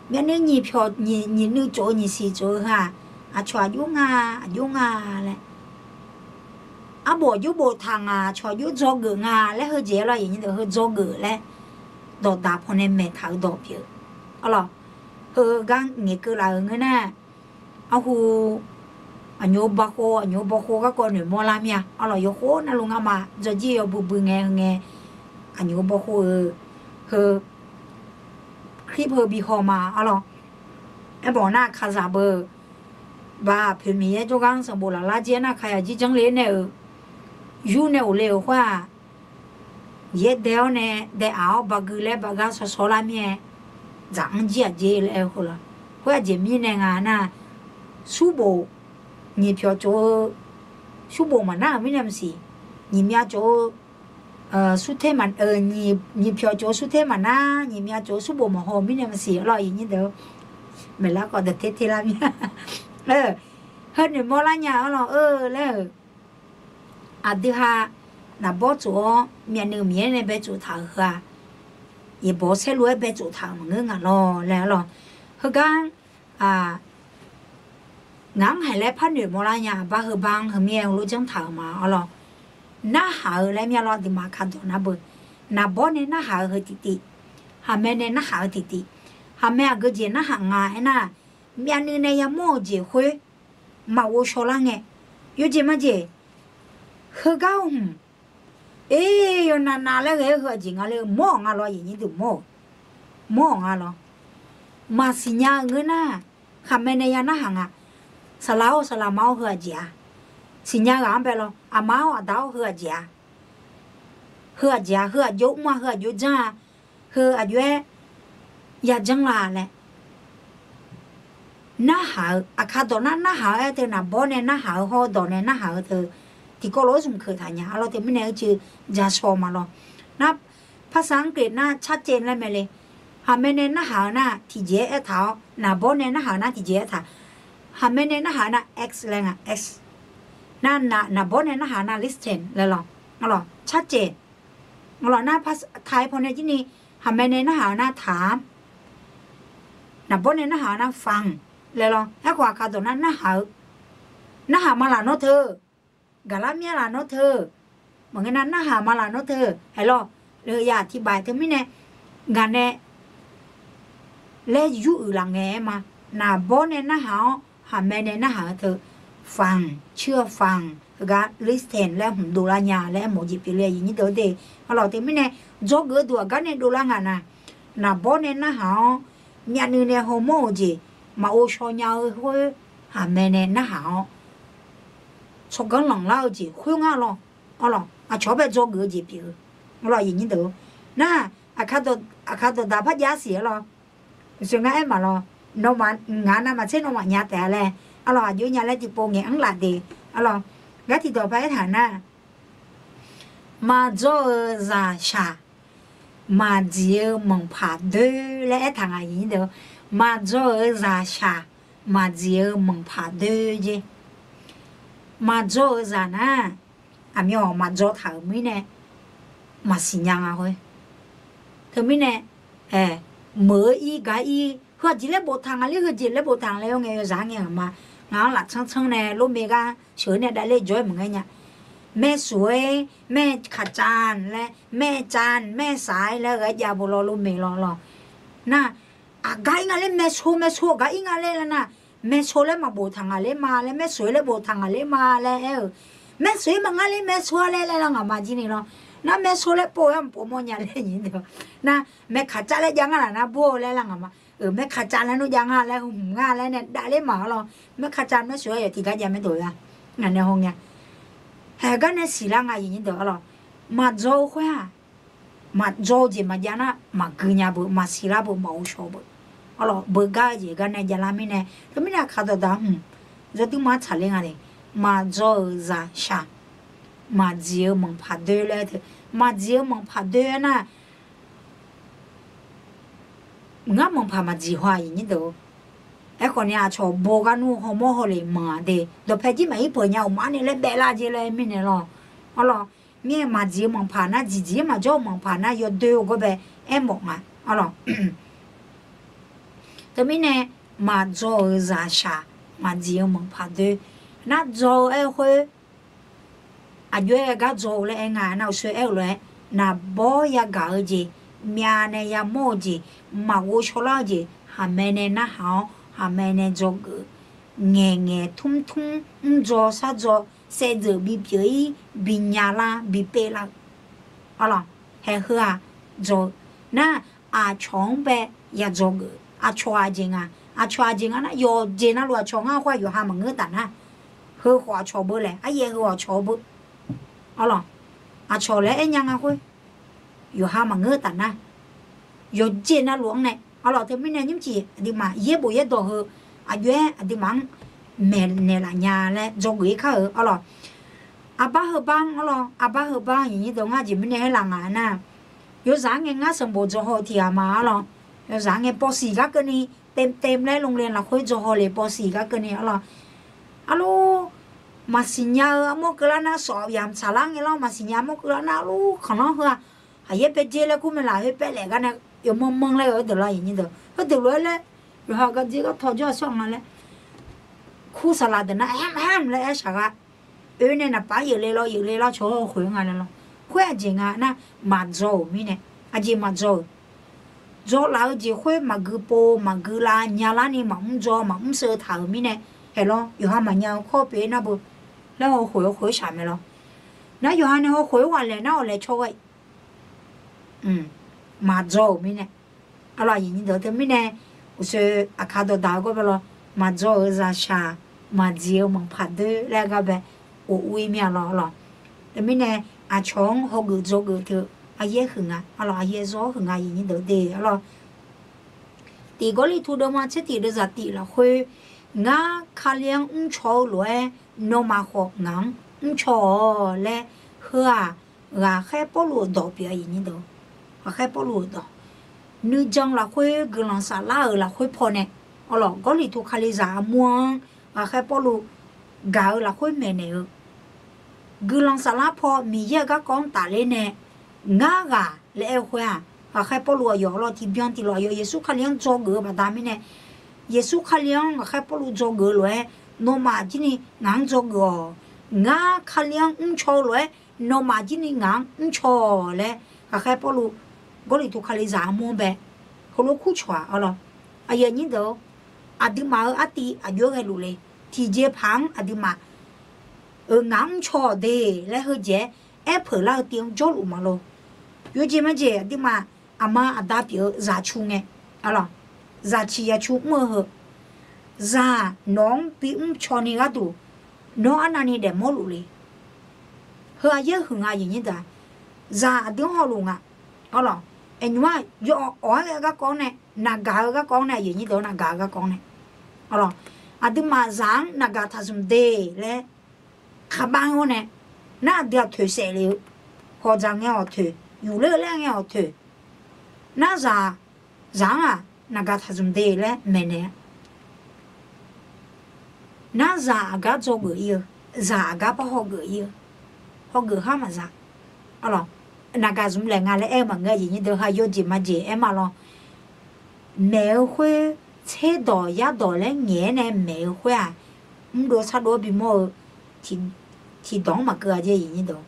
Myavnuiv nyiq pyawq nyiq nuiv tsof-eu nyiq siq tsof-eu ha-aq, aqcawq aqjox nga, aqjox nga laer. Arbof aqjox boftaq nga, aqcawq aqjox dzawgeuf nga laer heujeq-a lawr, aqyuif nyir deuq, heu dzawgeuf laer dawqdaq pawnae maeqtaq-eu dawq pyeuf-eu. Arlawq, heugar ngaeqkeuv laf-euq ngeur nar, arhu aqnyoq bawkhov, aqnyoq bawkhov garkawv noeqmawr lar mir-a. Arlawq, yawkhof navluf ngamaf dzawjir yawbui bui ngae heu ngae, aqnyoq bawkhov-eu heu clip heu bi haw ma. Arlawq, aermawf nar kazaq beu, ba poeq Miqyaer jawrgar-anr sanqbof laflar jir-aer nar kayaq jir janr le nae-euq, yur nae ghofle-euq khoer-aq, yaer dae-awr nae dae aq-awr bagui laer bagar shawshaw lar mir-aer, dzaq-anr jir aqjeq laer-eu khoerlaq, khoer aqjeq mirnae nga nar, surbof Nyiq pyawq tsof-eu surbof maqnar-euq mirnae maqsiq. Nyiq myav tsof-eu, nyiq pyawq tsof-eu surter maqnar, nyiq myav tsof-eu surbof maqhaw-eu mirnae maqsiq arlawq, iqnyir deuq-or. Maeqlar khawf deuq ter ter lar mir-a. Heu noeqmawr lar nya arlawq-eu laer-euq, aqdui ha naqbawr tsof-awr myavnuiv Miqyaer nae bae tsof taq-euq heu-aq, yaeqbawq saerlu-aer bae tsof taq-euq maqngeur nga lawr laer arlawq. Heugar ngaq-anr haiq laer par noeqmawr lar nya, aqbar heu bar-anr heumir-aer heulof janr taq-euq ma arlawq. Narhaq-eu laer mir-a lawr, aqduimaf kaqdawq nar beu. Naqbawr nae narhaq-eu heu tiqtiv, khaqmae nae narhaq-eu tiqtiv. Khaqmae aqgeu jeq narhaq nga aernar, myavnuiv nae yamawr-eu jeq khoer maqghov shaw lar ngae, yawjeq majeq, heugar hmq, er, yawnav nav laer ghae-aer heu aqjeq nga le, mawr-awq nga lawr, iqnyir deuq mawr-euq, mawr-awq nga lawr. Maqsiq nya-eu ngeur nar, khaqmae nae ya narhaq nga. Saqlaq-or, saqlaq ma-or, heu aqjeq-a. Siqnya ghaq-anr bae lawr, aqma-or, aqda-or, heu aqjeq-a. Heu aqjeq-a, heu aqjox mr-a, heu aqjox janr-a, heu aqjox-aer ya janr la laer. Narhaq-eu, aqkaq dawq nar narhaq-eu aer teu, naqbawr nae narhaq-eu hawr-eu dawq nae narhaq-eu teu, tiqkawv lof-aer zmq keuq taq nya arlawq. Teumirnae uicuiv ja shaw ma lawr. Nar, ภาษาอังกฤษ nar ชัดเจน laer mae le. Khaqmae nae narhaq-eu nar tiqjeq-aer aertaq-awr, naqbawr nae narhaq-eu nar tiqjeq aertaq. Khaqmae nae narhaq-eu nar X laer nga, X. Nar, naqbawr nae narhaq-eu nar listen laer lawr. Arlawq, ชัดเจน. Arlawq, nar ไทย pawnae jirni, khaqmae nae narhaq-eu nar ถาม. Naqbawr nae narhaq-eu nar ฟัง laer lawr. Aerkhawf aqkaq dawq nar narhaq-eu, narhaq ma laf nawr teu, gaqlar mir-a laf nawr teu, maqngeur nar narhaq ma laf nawr teu, aerlawq, ya tiqbae teumirnae, ngaq nae laer yur uiq laf ngae aer ma. Naqbawr nae narhaq-awr, khaqmae nae narhaq-eu teu, ฟัง, เชื่อฟัง, heugar listen laer hmq dovlar nya laer aermawf-eu jeq pyeuf le, iqnyir deuq-or de. Arlawq, teumirnae dzawgeuf-eu duq aqgar nae dovlar nga na. Naqbawr nae narhaq-awr, myavnuiv nae hawmawr-euq jeq maqghov shaw nya-eu khoer, khaqmae nae narhaq-awr, tsawrganr lanqlar-eu jeq khoer ngar lawr. Arlawq, aqcawq-anr bae dzawgeuf-eu jeq pyeuf-eu. Arlawq, iqnyir deuq-or, nar, aqkaq dawqdaq par jav siq arlawq. Uqshoe ngar aer maqlawr, nawmaf ngaq navmaqtser nawmaf nya taef-a laer. Arlawq, aqjox nya laer tiqpov ngaeq-anr laf de. Arlawq, gar tiqdawq par aertaq nar, maqdzawr-eu zaqshaq, maqdziq-eu manqpaq doer laer aertaq nga, iqnyir deuq-or. Maqdzawr-eu zaqshaq, maqdziq-eu manqpaq doer jer. Maqdzawr-eu zaq nar, aqmyanawq maqdzaw taq-euq mirnae, maqsiq nya nga khoer. Teumirnae, meuq-eu ir gar ir, heu aqjeq laer boftaq nga ler, heu jeq laer boftaq nga laer-awr ngae, yawzaq-anr ngae ngaq ma. Ngaq-anr lafcanr canr nae lormae gar sheuq-eu nae davler jawr-aer maqngeur nya. Maershoq-aer, maeqkaqcav laer, maeqcav, maeqsaq-aer laer ghae jav bo lawr lormae lawr lawr. Nar, aqgar ir nga ler, maershoq, maershoq gar ir nga ler laer nar, maershoq laer maqboftaq nga ler ma laer, maershoq laer boftaq nga ler ma laer aer-euq. Maershoq-aer maqngar ler, maershoq-a laer laer lar ngaq ma jir ni lawr. Nar maershoq laer pov-aer maqpov mawrnya ler nyi deuq. Nar, maeqkaqcav laer jav ngar laf nar bur-eu laer lar ngaq ma. Maeqkaqcav laer nmr jav nga laer hmq nga laer nae davler maq-awr lawr. Maeqkaqcav maershoq-aer yawf tiqgar jav maerdawq-a. Ngaq nae haw ngae, haeq gar nae siqlar nga, iqnyir deuq-or lawr. Maqdzaw-eu khoer-aq, maqdzaw-eu jeq maqjav nar maqgui nya beu, maqsiq lar beu, maqghov shaw beu. Arlawq, beugar-eu jeq gar nae javlar mirnae, teumirnae aqkaq dawqdaq hmq, yawduima tsaqler nga le. Maqdzaw-euq zaqshaq, maqdziq-eu manqpaq doer laer teu. Maqdziq-eu manqpaq doer-aer nar, ngar manqpaq maqdziq haw-aq, iqnyir deuq-or. Aerkhawf ni aqcawq bo gar nmr hawmawr hawle manq-aq de, dawqpae jir maqir peuq nya-euq maqnae laer baef lar jer laer mirnae lawr. Arlawq, mir-aer maqdziq-eu manqpaq nar, dziqdziq-aer maqjawr-eu manqpaq nar yawdoer-eu gawr bae aermawf nga. Arlawq, teumirnae maqdzaw-euq zaqshaq, maqdziq-eu manqpaq doer. Nar dzaw-eu aer-eu khoer, aqjox-aer gar dzaw-eu laer aer nga nar, uqshoe aer-euq lof-aer, naqbawr yagaq-eu jeq, myavnae yamawr-eu jeq, maqghov shawrlar-eu jeq, khaqmae nae narhaq-awr, khaqmae nae dzawgeuf-eu, ngaeqngaeq tmrtmr mrdzaw shardzaw, saevdzeuf bipyeuf-ir, binya lar, bipyeuf lar-eu. Arlawq, haeq heu-aq, dzaw-eu nar, aqcawq-anr bae yadzawgeuf, aqcawq aqjeq nga, aqcawq aqjeq nga nar, yawqjeq navluf aqcawq ngar khoer-aq yawqha maqngeur taf nar, heu khawf aqcawq beu laer, aryaef heu aqcawq beu. Arlawq, aqcawq laer aer nya nga khoer, yawqha maqngeur taf nar, yawqjeq navluf-anr nae. Arlawq, teumirnae nymrcif aqduimaf yaerbof yaerdawq heu, aqjox-aer aqduimaf-anr maeqnaeq laf nya laer dzawgeuf-ir kar-euq arlawq. Aqbar heubar-anr arlawq, aqbar heubar-anr aqnyir deuq ngar jeq mirnae aerlaf nga nar, yawzaq-anr ngae ngar sanqbof dzawhaw-eu tiq ghaq ma arlawq. Yawzaq-anr ngae ป.สี่ gar keuvni เต็มๆ laer โรงเรียน lafkhoer dzawhaw le ป.สี่ gar keuvni arlawq. Arlawr, maqsiq nya-eu armawr keuvlar nar sawf yamq tsaqlar ngae lawr, maqsiq nya armawr keuvlar nar arlawr khanqlanr heu-aq, aqyaer bae dzer laer kur mae laf, khoer paer laef gar nae yawmanr manr laer-eu heudeuq la aqnyir deuq, heudeuq lof-aer laer yawqha-euq gar dzer gar taw jawr-aq shawr nga laer kur saqlaq deuq nar, aer, aer laer aer shaq gha. Oe nae naqpaf-anr yeufle lawr, yeufle lawr, cawq-awr khoeq-eu nga laer lawr. Khoer aqjeq nga nar, maqdzaw-euq mirnae, aqjeq maqdzaw-euq. Dzawlaf-eu jeq khoer maqgui pov maqgui lav nya larni maqmr dzaw maqmr sheu taq-euq mirnae, haeq lawr, yawqha maqnya-eu kawr pyeuf-ir nar beu laer hawkhoeq hawkhoeq-eu shaq mae lawr. Nar yawqha nae hawkhoeq-eu ghaq laeq nar awq laeq caw ghae maqdzaw-euq mirnae. Arlawq, aqnyir deuq teumirnae, uqshoe aqkar dawqdaq-eu gawr bae lawr, maqdzaw-euq zaqshaq, maqdziq-eu manqpaq doer laer gar bae of ur-ir mir-a lawr arlawq. Teumirnae, aqcawq-anr hawgeuf dzawgeuf teu, aqyaer huiq nga arlawq, aqyaer zawr huiq nga aqnyir deuq de arlawq. Tiq Gawrliqtu deuvma tser tiq deuvzaq tiq lafkhoer, ngar Kali-anr mrcaw-eu lof-aer, nawmaf khawf ngaq-anr mrcaw-awq laer heu-aq, ghaqkhaer Pawrluv-euq dawq pyeuf-a aqnyir deuq. Ghaqkhaer Pawrluv-euq dawq. Nuijan lafkhoer guiqlanq saflar-euq lafkhoer pawnae, arlawq, Gawrliqtu Kalizaq armur-anr ghaqkhaer Pawrluv gaq-eu lafkhoer maeqnaeq-eu guiqlanq saflar paw Miqyaer-euq garkawv-anr tafler nae ngar ghaq laer aer-eu khoer-aq, ghaqkhaer Pawrluv aqyawf lawr tiqbyan tiqlof aqyawf Yeqsur Kali-anr dzawgeuf-eu baqda mirnae, Yeqsur Kali-anr ghaqkhaer Pawrluv dzawgeuf-eu lof-aer, nawmaf jir ni ngaq-anr dzawgeuf-awq. Ngar Kali-anr mrcaw-eu lof-aer, nawmaf jir ni ngaq-anr mrcaw-awq laer ghaqkhaer Pawrluv Gawrliqtu Kalizaq armur-anr bae heulof kurcawq-aq arlawq. Aqyuif aqnyir deuq-or, aqduimaf-euq artiv aqjox-aer ghaeluf le. Tiqjeqpaq-anr aqduimaf-euq ngaq-anr mrcaw-awq de laer heujeq-aer aerpeuq lar-eu tiv-anr jawrluf maqlor. Yawjeq majeq aqduimaf aqma aqda pyeuf-eu zaqcu ngae, arlawq, zaqciq yacu mr-eu heu, zaq nawq-anr bimr caw ni gharduq, nawr arnavni daefmawr luf le. Heu aqyaer huiq nga aqyuif aqnyir deuq-aq, zaq aqdui-anr hawluf nga, arlawq, aqnymr-aq yawawq-awq-aer ghae-eu garkawv-anr nae, naqgaq-eu garkawv-anr nae aqyuif aqnyir deuq-or, naqgaq-eu garkawv-anr nae, arlawq, aqduimaf zaq-anr naqgaq taqzmq de laer khaqbav-awr nae, nar aqdui-aq toeqsaef le-eu, hawqdzaq ngae awq toeq, yufler-eu laer ngae awq toeq, nar zaq, zaq-anr-aq naqgaq taqzmq de laer maeqnaeq-a. Nar zaq aqgar dzawgeuf-ir-eu, zaq aqgar par hawgeuf-ir-eu, hawgeuf har maqza, arlawq, naqgaq zmq laeq nga laer aer-eu maqngeur aqyuif aqnyir deuq, ha yawjeq majeq aer ma lawr. Maeq-eu khoer, tserdawq yardawq laer ngaeq-aer nae maeq-eu khoer-aq, mrdov sardov-aer bimawr-eu tiqdawq-anr maqkeuv-a jeq aqyuif aqnyir deuq,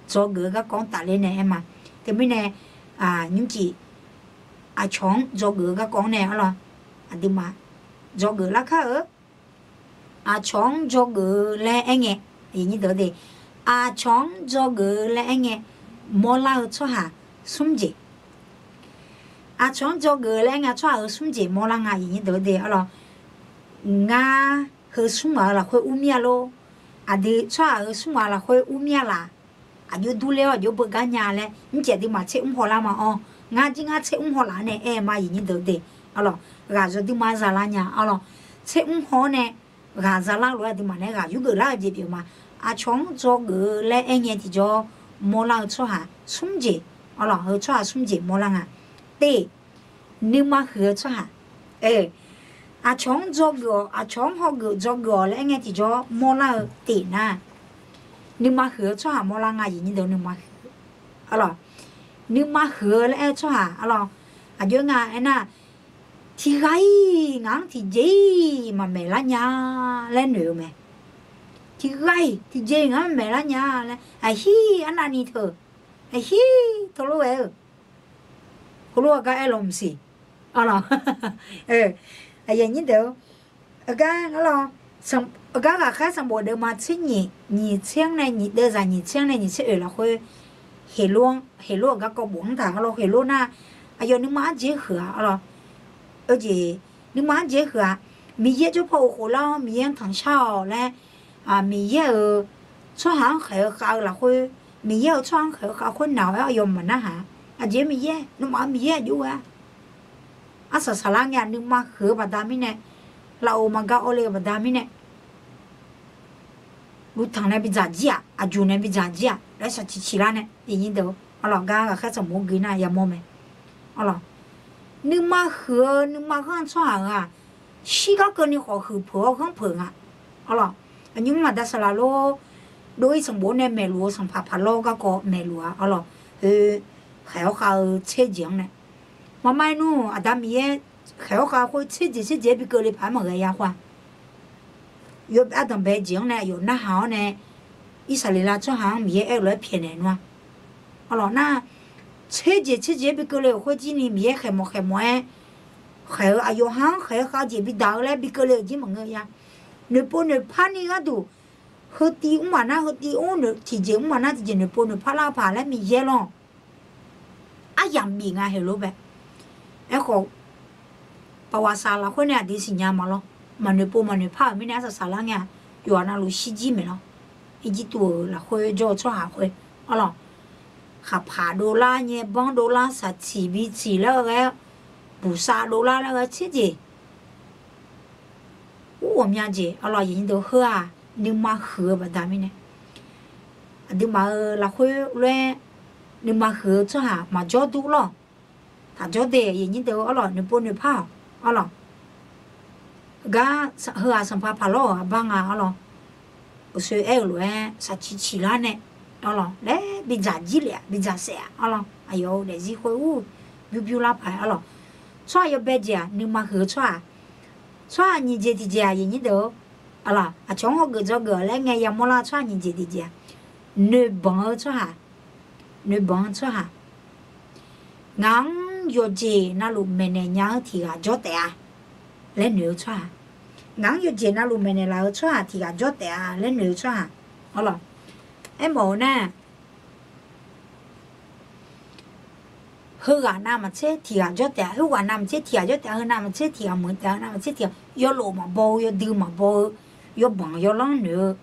dzawgeuf-eu garkawv-anr tafler nae aer ma. Teumirnae, nymrcif aqcawq-anr dzawgeuf-eu garkawv-anr nae arlawq, aqduimaf dzawgeuf lar kar-eu. Aqcawq-anr dzawgeuf-eu laer aerngae, aqcawq-anr dzawgeuf-eu laer aerngae, mawrlar-eu tsawrhaq smr jeq. Aqcawq-anr dzawgeuf-eu laer aerngae, tsawrhaq heu smr jeq mawrlar nga aqyuif aqnyir deuq de arlawq. Ngar heu smr ghaq-eu lafkhoer ur mir-a lor. Aqdui tsawrhaq heu smr ghaq lafkhoer ur mir-a laf. Aqjox durler-awr aqjox beugar nya laer mrcaef aqduimaf tser mr hawlar ma-awr, ngar jir ngar tser mr hawlaf-a nae aer ma aqyuif aqnyir deuq de, arlawq, ghaq yawduima zalar nya arlawq. Tser mr haw-awr nae ghaq zalar lof-aer aqduimaf nae ghaq yurgeuf lar-eu jeq pyeuf ma. Aqcawq-anr dzawgeuf-eu laer aerngae tiqjawr mawrlar-eu tsawrhaq smr jeq, arlawq, heu tsawrhaq smr jeq mawrlar nga. Te, nuima huiq-eu tsawrhaq, aqcawq-anr dzawgeuf-awq, aqcawq-anr hawgeuf dzawgeuf-awq laer aerngae tiqjawr mawrlar-eu te nar, nuima huiq-eu tsawrhaq mawrlar nga aqyuif aqnyir deuq, nuima huiq-eu, arlawq, nuima huiq-eu laer aer-eu tsawrhaq arlawq, aqjox-aer nga aernar, tiqghaq-iq ngaq-anr tiqjeq-iq maqmaeq lar nya laer noeq-eu mae. Tiqghaq-iq tiqjeq-iq ngaq-anr maqmaeq lar nya laer, aqhir arnavni teu, aqhir teulof ghae-eu, heulof-aer gar aer law maqsiq, arlawq, aqyuif aqnyir deuq-or, aqgar arlawq, aqgar ghaqkhaer sanqbof deuvma tser nyiq, nyiq tser-anr nae nyiq, deuvzaq nyiq tser-anr nae nyiq tser oeq lafkhoer, Heqlof-anr, Heqlof-euq garkawv bof-anr taq arlawq, Heqlof nar aqyawf nuima arjeq huiq-a arlawq. Oe jeq, nuima arjeq huiq-a. Miqyaer jawr paw uqkhof lar-awr Miqyaer-anr tanqshar-awq laer, Miqyaer-euq tsawrhaq-anr khaeq-eu khav-eu lafkhoer, Miqyaer-euq tsawrhaq-anr khaeq-eu khav khoer naq-awq-aer aqyawf maqnarhaq-a. Aqjeq Miqyaer nuima Miqyaer aqjox-aer-a. Arsaq saqlar ngae nuima huiq-eu baqda mirnae, lafov maqgar awv le-eu baqda mirnae, Uqtanq nae bidzaq jir-aq, aqjuq nae bidzaq jir-aq laer shaqciq ciqlar nae, iqnyir deuq-or, arlawq, gar ghaqkhaer sanqbof gui nar yamawr mae. Arlawq, nuima huiq-eu nuima ghanr tsawrhaq-aq, shirgar keuvni khawf huiq peuq-awr ghanr peuq nga. Arlawq, aqnymr maqda saqlaq lor, dov-ir sanqbof nae maeqluf-eu sanqpaq paq lawr garkawv maeqluf-a. Arlawq, khoer khaeq-awr khav-eu tser jeq-anr nae, maqmae nmr, Aqda Miqyaer khaeq-awr khav khoer tser jeq tser jeq-aer bi keuvle paq-aer maqghae ya khoer-aq, yawbae ardanqbae jeq-anr nae aqyawf narhaq-awr nae, Irsaqleqlav tsawrhaq-anr Miqyaer aer-eu lof-aer pyaeqnaeq nmr-a. Arlawq nar, tser jeq tser jeq-aer bi keuvle-euq khoerjirni Miqyaer khaeqmawf khaeqmawf-aer khaeq-eu aqyawf ha-anr khaeq-eu khav jeq bidaq-eu laer bi keuvle-euq jir maqngeur-a. Noeqpov noeqpar ni gharduq, heutiv mr maqnar heutiv mr, tiqjeq mr maqnar tiqjeq noeqpov noeqpar lar-eu paq laer Miqyaer lawr. Aryamq bif nga heulof bae. Aerkhawf, paqwaq saq lafkhoer nae aqdui siqnya ma lawr. Maqnoeqpov maqnoeqpar-euq mirnae arsaq saqlar ngae-aq, yawqha navluf shirjir maeq lawr. Irjirtuv-euq lafkhoer jawr-eu tsawrhaq khoer, arlawq, khaqpaq dovlar, nyaerbanr dovlar, saqtiq bi tiq laer ghae-aer, buqsav dovlar laer ghae-aer tser jeq, ur ghawqmya jeq, arlawq, heu-aq, nuima huiq-eu baqda mirnae, aqduimaf-euq lafkhoer lof-aer nuima huiq-eu tsawrhaq maqjawr dur lawr. Taqjawr de, aqyuif aqnyir deuq-or, arlawq, noeqpov noeqpar-awq, arlawq. Heugar, heu-aq sanqpaq paq lawr-euq aqbar nga, arlawq. Uqsoe aer-eu lof-aer saqciq ciqlar nae, arlawq, laer bidzaq jir lef-aq bidzaq saef-aq, arlawq, aqyawf-euq daefzir khoer ur, byur byur lar paq-aer, arlawq. Tsawrhaq yawbae jeq-aq nuima huiq-eu tsawrhaq, tsawrhaq nyiq jeq tiqjeq-aq, aqyuif aqnyir deuq-or, arlawq, aqcawq-anr hawgeuf dzawgeuf-awq laer ngae yamawr lar-eu tsawrhaq nyiq jeq tiqjeq-aq, noeqbanq-eu tsawrhaq, noeqbanq-eu tsawrhaq, ngaq-anr yawqjeq navluf maeqnaeq nya-eu tiq ghaq jawr taef-a laer noeq-eu tsawrhaq, ngaq-anr yawqjeq navluf maeqnaeq laf-eu tsawrhaq tiq ghaq jawr taef-a laer noeq-eu tsawrhaq, arlawq. Aermawf-eu nar, heughaq navmaqtser tiq ghaq jawr taef-a, heughaq navmaqtser tiq ghaq jawr taef-a, heu navmaqtser tiq ghaq muiq taef-a, heu navmaqtser tiq ghaq yawlof maqbaw-eu, yawdui maqbaw-eu, yawbanq yawlanr noeq-eu,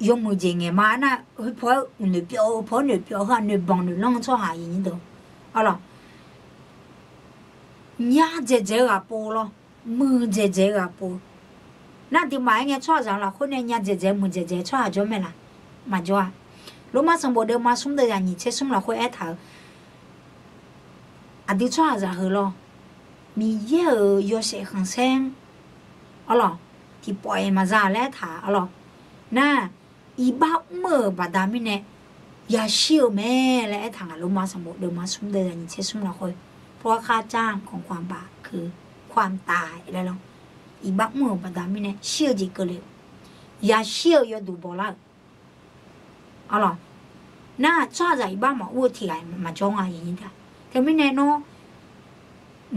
yawmuiq jeq ngaeq ma aernar, heu paw-aer noeqpyawv-eu, heu paw-aer noeqpyawv-eu, heu-aq noeqbanq noeqlanr-eu tsawrhaq, aqyuif aqnyir deuq-or, arlawq. Nya dzaeqdzaeq-eu ghaq pov lawr, muiqdzaeqdzaeq-eu ghaq pov. Nar aqduimaf-aer ngae tsawrhaqzaq lafkhoer nae nya dzaeqdzaeq muiqdzaeqdzaeq tsawrhaq jawr mae laf? Maqjawr-a. Lormav sanqbof deuvma smr deuv zaq nyiq tser smr lafkhoer aertaq-euq, aqdui tsawrhaqzaq heu lawr, Miqyaer-euq yawshaef khanqsaer-anr, arlawq, tiqpawf-iq maqza laer aertaq, arlawq. Nar, iqbax mr-euq baqda mirnae yashir-eu mae laer aertaq nga. Lormav sanqbof deuvma smr deuv zaq nyiq tser smr lafkhoer, เพราะว่าค่าจ้างของความบาปคือความตาย laer lawr. Iqbax mr-euq baqda mirnae shir-eu jeq keuvle-eu, yashir-eu yawduq bawlar-euq, arlawq. Nar tsawrhaqzaq iqbax maqur-eu tiq ghaq maqjawr nga, aqyuif aqnyir deuq. Teumirnae nawr,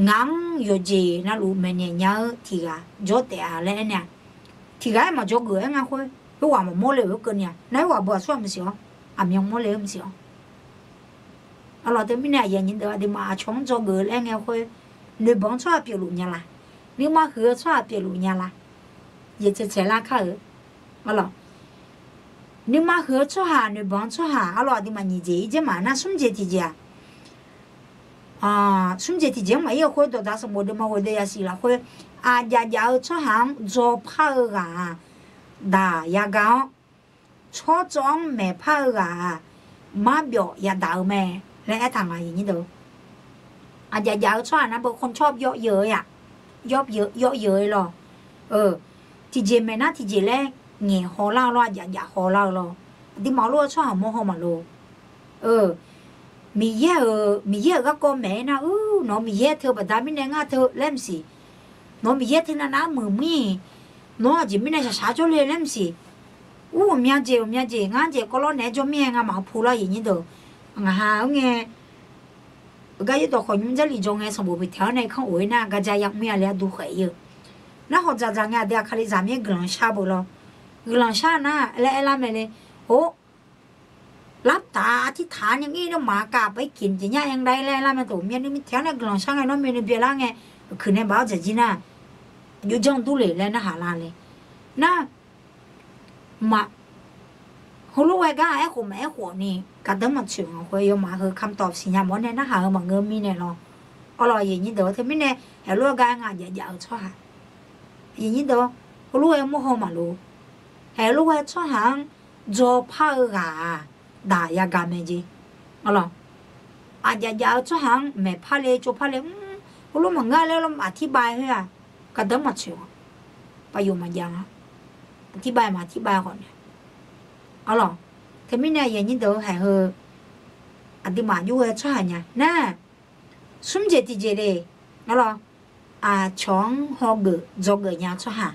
ngaq-anr yawqjeq navluf maeqnaeq nya-eu tiq ghaq jawr taef-a laer aernaeq-aq, tiq ghaq-aer maqjawr geuf-aer nga khoer, khoerghaq maqmawr le-euq khoerkeuvni-aq, nar khoerghaq beu aqsur-aq maqsiq-awr, aqmyan mawr le-eu maqsiq-awr, arlawq. Teumirnae aqyuif aqnyir deuq, aqduimaf aqcawq-anr dzawgeuf laer ngae khoer, noeqbanq-eu tsawrhaq pyeufluf nya laf? Nuima huiq-eu tsawrhaq pyeufluf nya laf? Yaeq tsaeq tsaeq lar kar-euq, arlawq. Nuima huiq-eu tsawrhaq, noeqbanq-eu tsawrhaq, arlawq, aqduimaf nyiq jeq ir dzer maq nar smr jeq tiqjeq-aq, smr jeq tiqjeq-anr maqir-eu khoer, dawqdaq sanqbof deuvma ghoeq deuv yasiq lafkhoer, aqjaf jaf-eu tsawrhaq-anr dzawpar-eu ghaq-aq, daq yaga-awr, tsawrtsawv-anr maeqpar-eu ghaq-aq, marbyawf yadaq-eu mae laer aertaq nga, aqyuif aqnyir deuq. Aqjaf jaf-eu tsawrhaq nar beu คนชอบเยาะเย้ย-a, เยาะเย้ย เยาะเย้ย lawr. Tiqjeq maeq nar tiqjeq laer ngaeq haw lar-eu lawr, aqjaf jaf haw lar-eu lawr. Aqduimaf lof-aer tsawrhaq mawr haw maqloq. Miqyaer-euq, Miqyaer-euq garkawv maeq-aer nar, ur, nawq-eu Miqyaer teu baqda mirnae ngar teu laer maqsiq. Nawq-eu Miqyaer teu navnav-aer muiq mir-iq, nawq-anr aqjeq mirnae shaqshaq jawrle laer maqsiq. Ur, ghawqmya jeq, ghawqmya jeq, ngar jeq kawvlawr naeq-aer jawr mir-aer nga maqpov lar, aqyuif aqnyir deuq. Ngaqha-anr ngae, gar yaerdawq khawf nymr Jarlif jawr ngae sanqbof boeq taeq-awr nae kanr of-ir nar, garja yamr-ir-a le arduq khaeq-ir-eu. Narhaq dzaqdzaq ngae aqdui aqkali zaq mir-aer guiqlanq shar beu lawr. Guiqlanq shar nar laer aerlar mae le. Or, รับตา artiqtaq-a nya ngir nar maqkav paqiq jeq nya-aer nar laer aerlar mae. Tof, myavnuiv mirtaeq-awr nae guiqlanq shar ngae nawr myavnuiv byaelar ngae, kuiq nae baf-awr dzaq jir nar, aqjox janr dur le laer narhaq lar le. Nar, maq, heulof-aer gar aerkhof maqaer khof ni gardanr maqtsoeq nga khoer, yawmaf heu คำตอบ siqnya mawf-awr nae narhaq-eu maqngeur mirnae lawr. Arlawq, aqyuif aqnyir deuq, teumirnae heulof-aer gar aer nga, jaf jaf-eu tsawrhaq, aqyuif aqnyir deuq, heulof-aer mawr haw maqloq. Aerlof-aer tsawrhaq-anr dzawpar-eu ghaq-aq, daq yagaq mae jeq. Alawq, aqjaf jaf-eu tsawrhaq-anr maeqpar le tsovpar le, mr, heulof maqngeur laer lar aqtirbav khoer-aq, gardanr maqtsoeq-a, paqyof maqjav nga. Aqtirbav maqtirbav khawf nae, alawq, teumirnae aqyuif aqnyir deuq-eu haeq heu, aqduimaf jov-aer tsawrhaq nya nar, smr jeq tiqjeq le, alawq, aqcawq-anr hawgeuf dzawgeuf nya-eu tsawrhaq,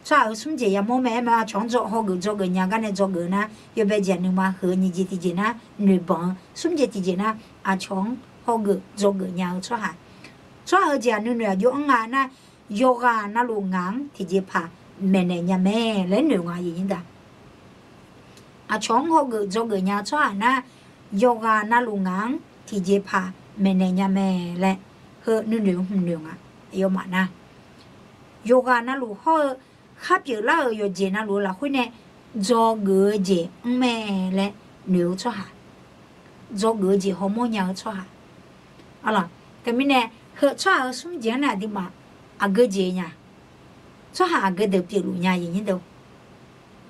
tsawrhaq-euq smr jeq yamawr mae aer ma, aqcawq-anr hawgeuf dzawgeuf nya gar nae dzawgeuf nar, yawbae jeq-aq nuima huiq-eu, nyiq jeq tiqjeq nar noeqbanq-eu, smr jeq tiqjeq nar aqcawq-anr hawgeuf dzawgeuf nya-eu tsawrhaq, tsawrhaq-euq jeq-aq nuinoeq aqjox anr nga nar, yawqghaq navluf ngaq-anr tiqjeqpaq maeqnaeq nya mae laer noeq nga, aqyuif aqnyir deuq. Aqcawq-anr hawgeuf dzawgeuf nya-eu tsawrhaq nar, yawqghaq navluf ngaq-anr tiqjeqpaq maeqnaeq nya mae laer heu nuinoeq hmq noeq nga. Aqyawfmaf nar, yawqghaq navluf hawr-eu khar pyeuflar-euq yawqjeq navluf-eu lafkhoer nae dzawgeuf-eu jeq mr mae laer noeq-eu tsawrhaq, dzawgeuf-eu jeq hawmawr nya-eu tsawrhaq. Alawq, teumirnae heu tsawrhaq-euq smr jeq-anr nae aqduimaf aqgeu jeq nya, tsawrhaq aqgeu deuq pyeufluf nya, aqyuif aqnyir deuq.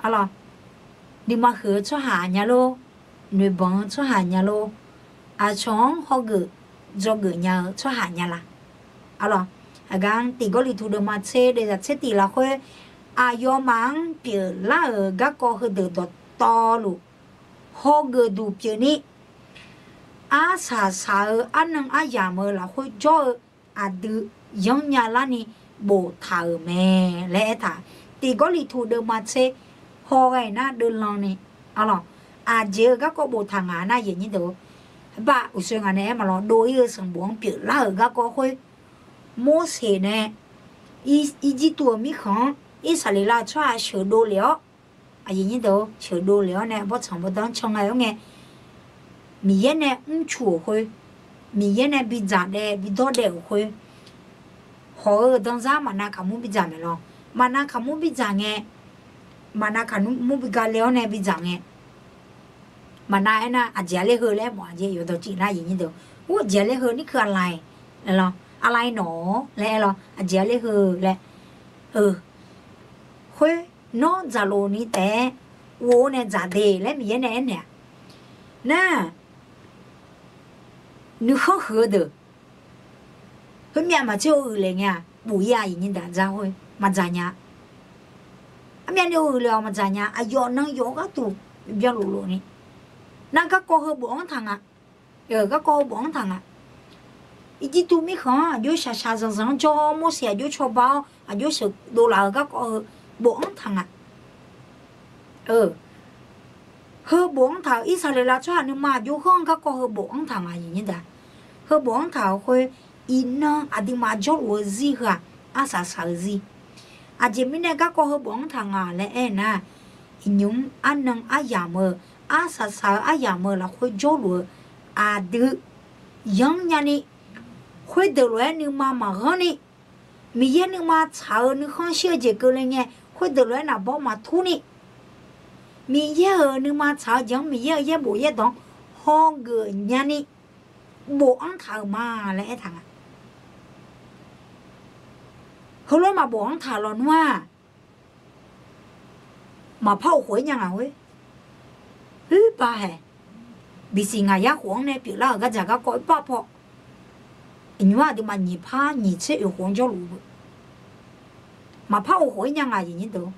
Alawq, nuima huiq-eu tsawrhaq nya lor, noeqbanq-eu tsawrhaq nya lor, aqcawq-anr hawgeuf dzawgeuf nya-eu tsawrhaq nya la? Alawq, aqgar-anr tiq Gawrliqtu deuvma tser deuvzaq tser tiq lafkhoer, aqyawfmaf-anr pyeuflar-euq garkawv heudeuq dawqtawvluf hawgeuf duq pyeufni, arsaq saq-eu arnan aryamq-eu lafkhoer jawr-eu aqdui yanr nya larni boftaq-euq mae laer aertaq. Tiq Gawrliqtu deuvma tser hawghae nar deuvlanni, alawq, aqjeq-eu garkawv boftaq ngaq nar, aqyuif aqnyir deuq, bar uqsoe ngaq nae aer maqlawq, dov-ir-eu sanqbof-anr pyeuflar-euq garkawv khoer, Morseq nae Irjirtuv-euq mirkhanq-anr Irsaqleqlav-eu tsawrhaq sheuqdov lef-awr, aqyuif aqnyir deuq, sheuqdov lef-awr nae bawrtsanq bawrdanr can ngae-awr ngae, Miqyaer nae mrcuq-euq khoer, Miqyaer nae bidzaq daef bidawr daef-euq khoer, hawq-eu danzar maqnav kaqmur bidzaq maeq lawr. Maqnav kaqmur bidzaq ngae, maqnav kaqmur bi gale-awr nae bidzaq ngae, maqnav aernar aqjeq-a ler heu laer mawf-a jeq yawqdawq cif nar, aqyuif aqnyir deuq, ur, aqjeq-a ler heu nirkeuv aqlai, aqlai nawq-awr laer aer lawr, aqjeq-a ler heu laer, khoer, nawr dzaqlof ni taef-aer ghov-awr nae dzaq de laer Miqyaer nae aernaeq-a. Nar, nuikhanr huiq-eu deuq, heumyav maqtser uiq lef ngae-aq, bof-ir-a, aqyuif aqnyir deuq, dzar khoer maqdzaq nya. Armyavni uiq lef-awq maqdzaq nya, aqyawf nan yawf-eu gharduq byanluf lof ni. Nar garkawv heu bofanr taq nga. Garkawv heu bofanr taq nga. Irjirtuv mirkhanq-anr aqjox shaqshaq zanqzanq-anr jawr-awr, Morseq aqjox cawba-awr aqjox sheuqdov laf-eu garkawv heu bofanr taq nga. Heu bofanr taq-euq Irsaqleqlav tsawrhaq nuima aqjox khanr garkawv heu bofanr taq nga, aqyuif aqnyir deuq. Heu bofanr taq-euq khoer, iqnan aqduimaf jawrluf-eu zir heu-aq, arsaq saq-eu zir. Aqjeq mirnae garkawv heu bofanr taq nga laer aernar, iqnymr arnan aryamq-eu, arsaq saq-eu aryamq-eu lafkhoer jawrluf-eu aqdui yanr nyani, khoerdeuq lof-aer nuima maqghanr ni, Miqyaer nuima tsaq-eu nuikhanr shir-eu jeq keuvle ngae, khoerdeuq lof-aer naqbawr maqtur ni, Miqyaer-euq nuima tsaq-eu jeq-anr Miqyaer-euq yaerbof yaerdawq-anr hawgeuf nyani bofanr taq-euq ma laer aertaq nga. Heulof-aer maqbofanr taq lawnmr-aq, maqpar of khof-aer nya ngaq khoer, huiq ba haeq, bisiq ngaq yar khof-anr nae pyeuflar-euq gardzaq garkawv-aer bar paw, iqnymr aqduimaf nyiq par nyiq tser oeq khof-anr jawrluf-eu, maqpar of khof-aer nya ngaq, aqyuif aqnyir deuq.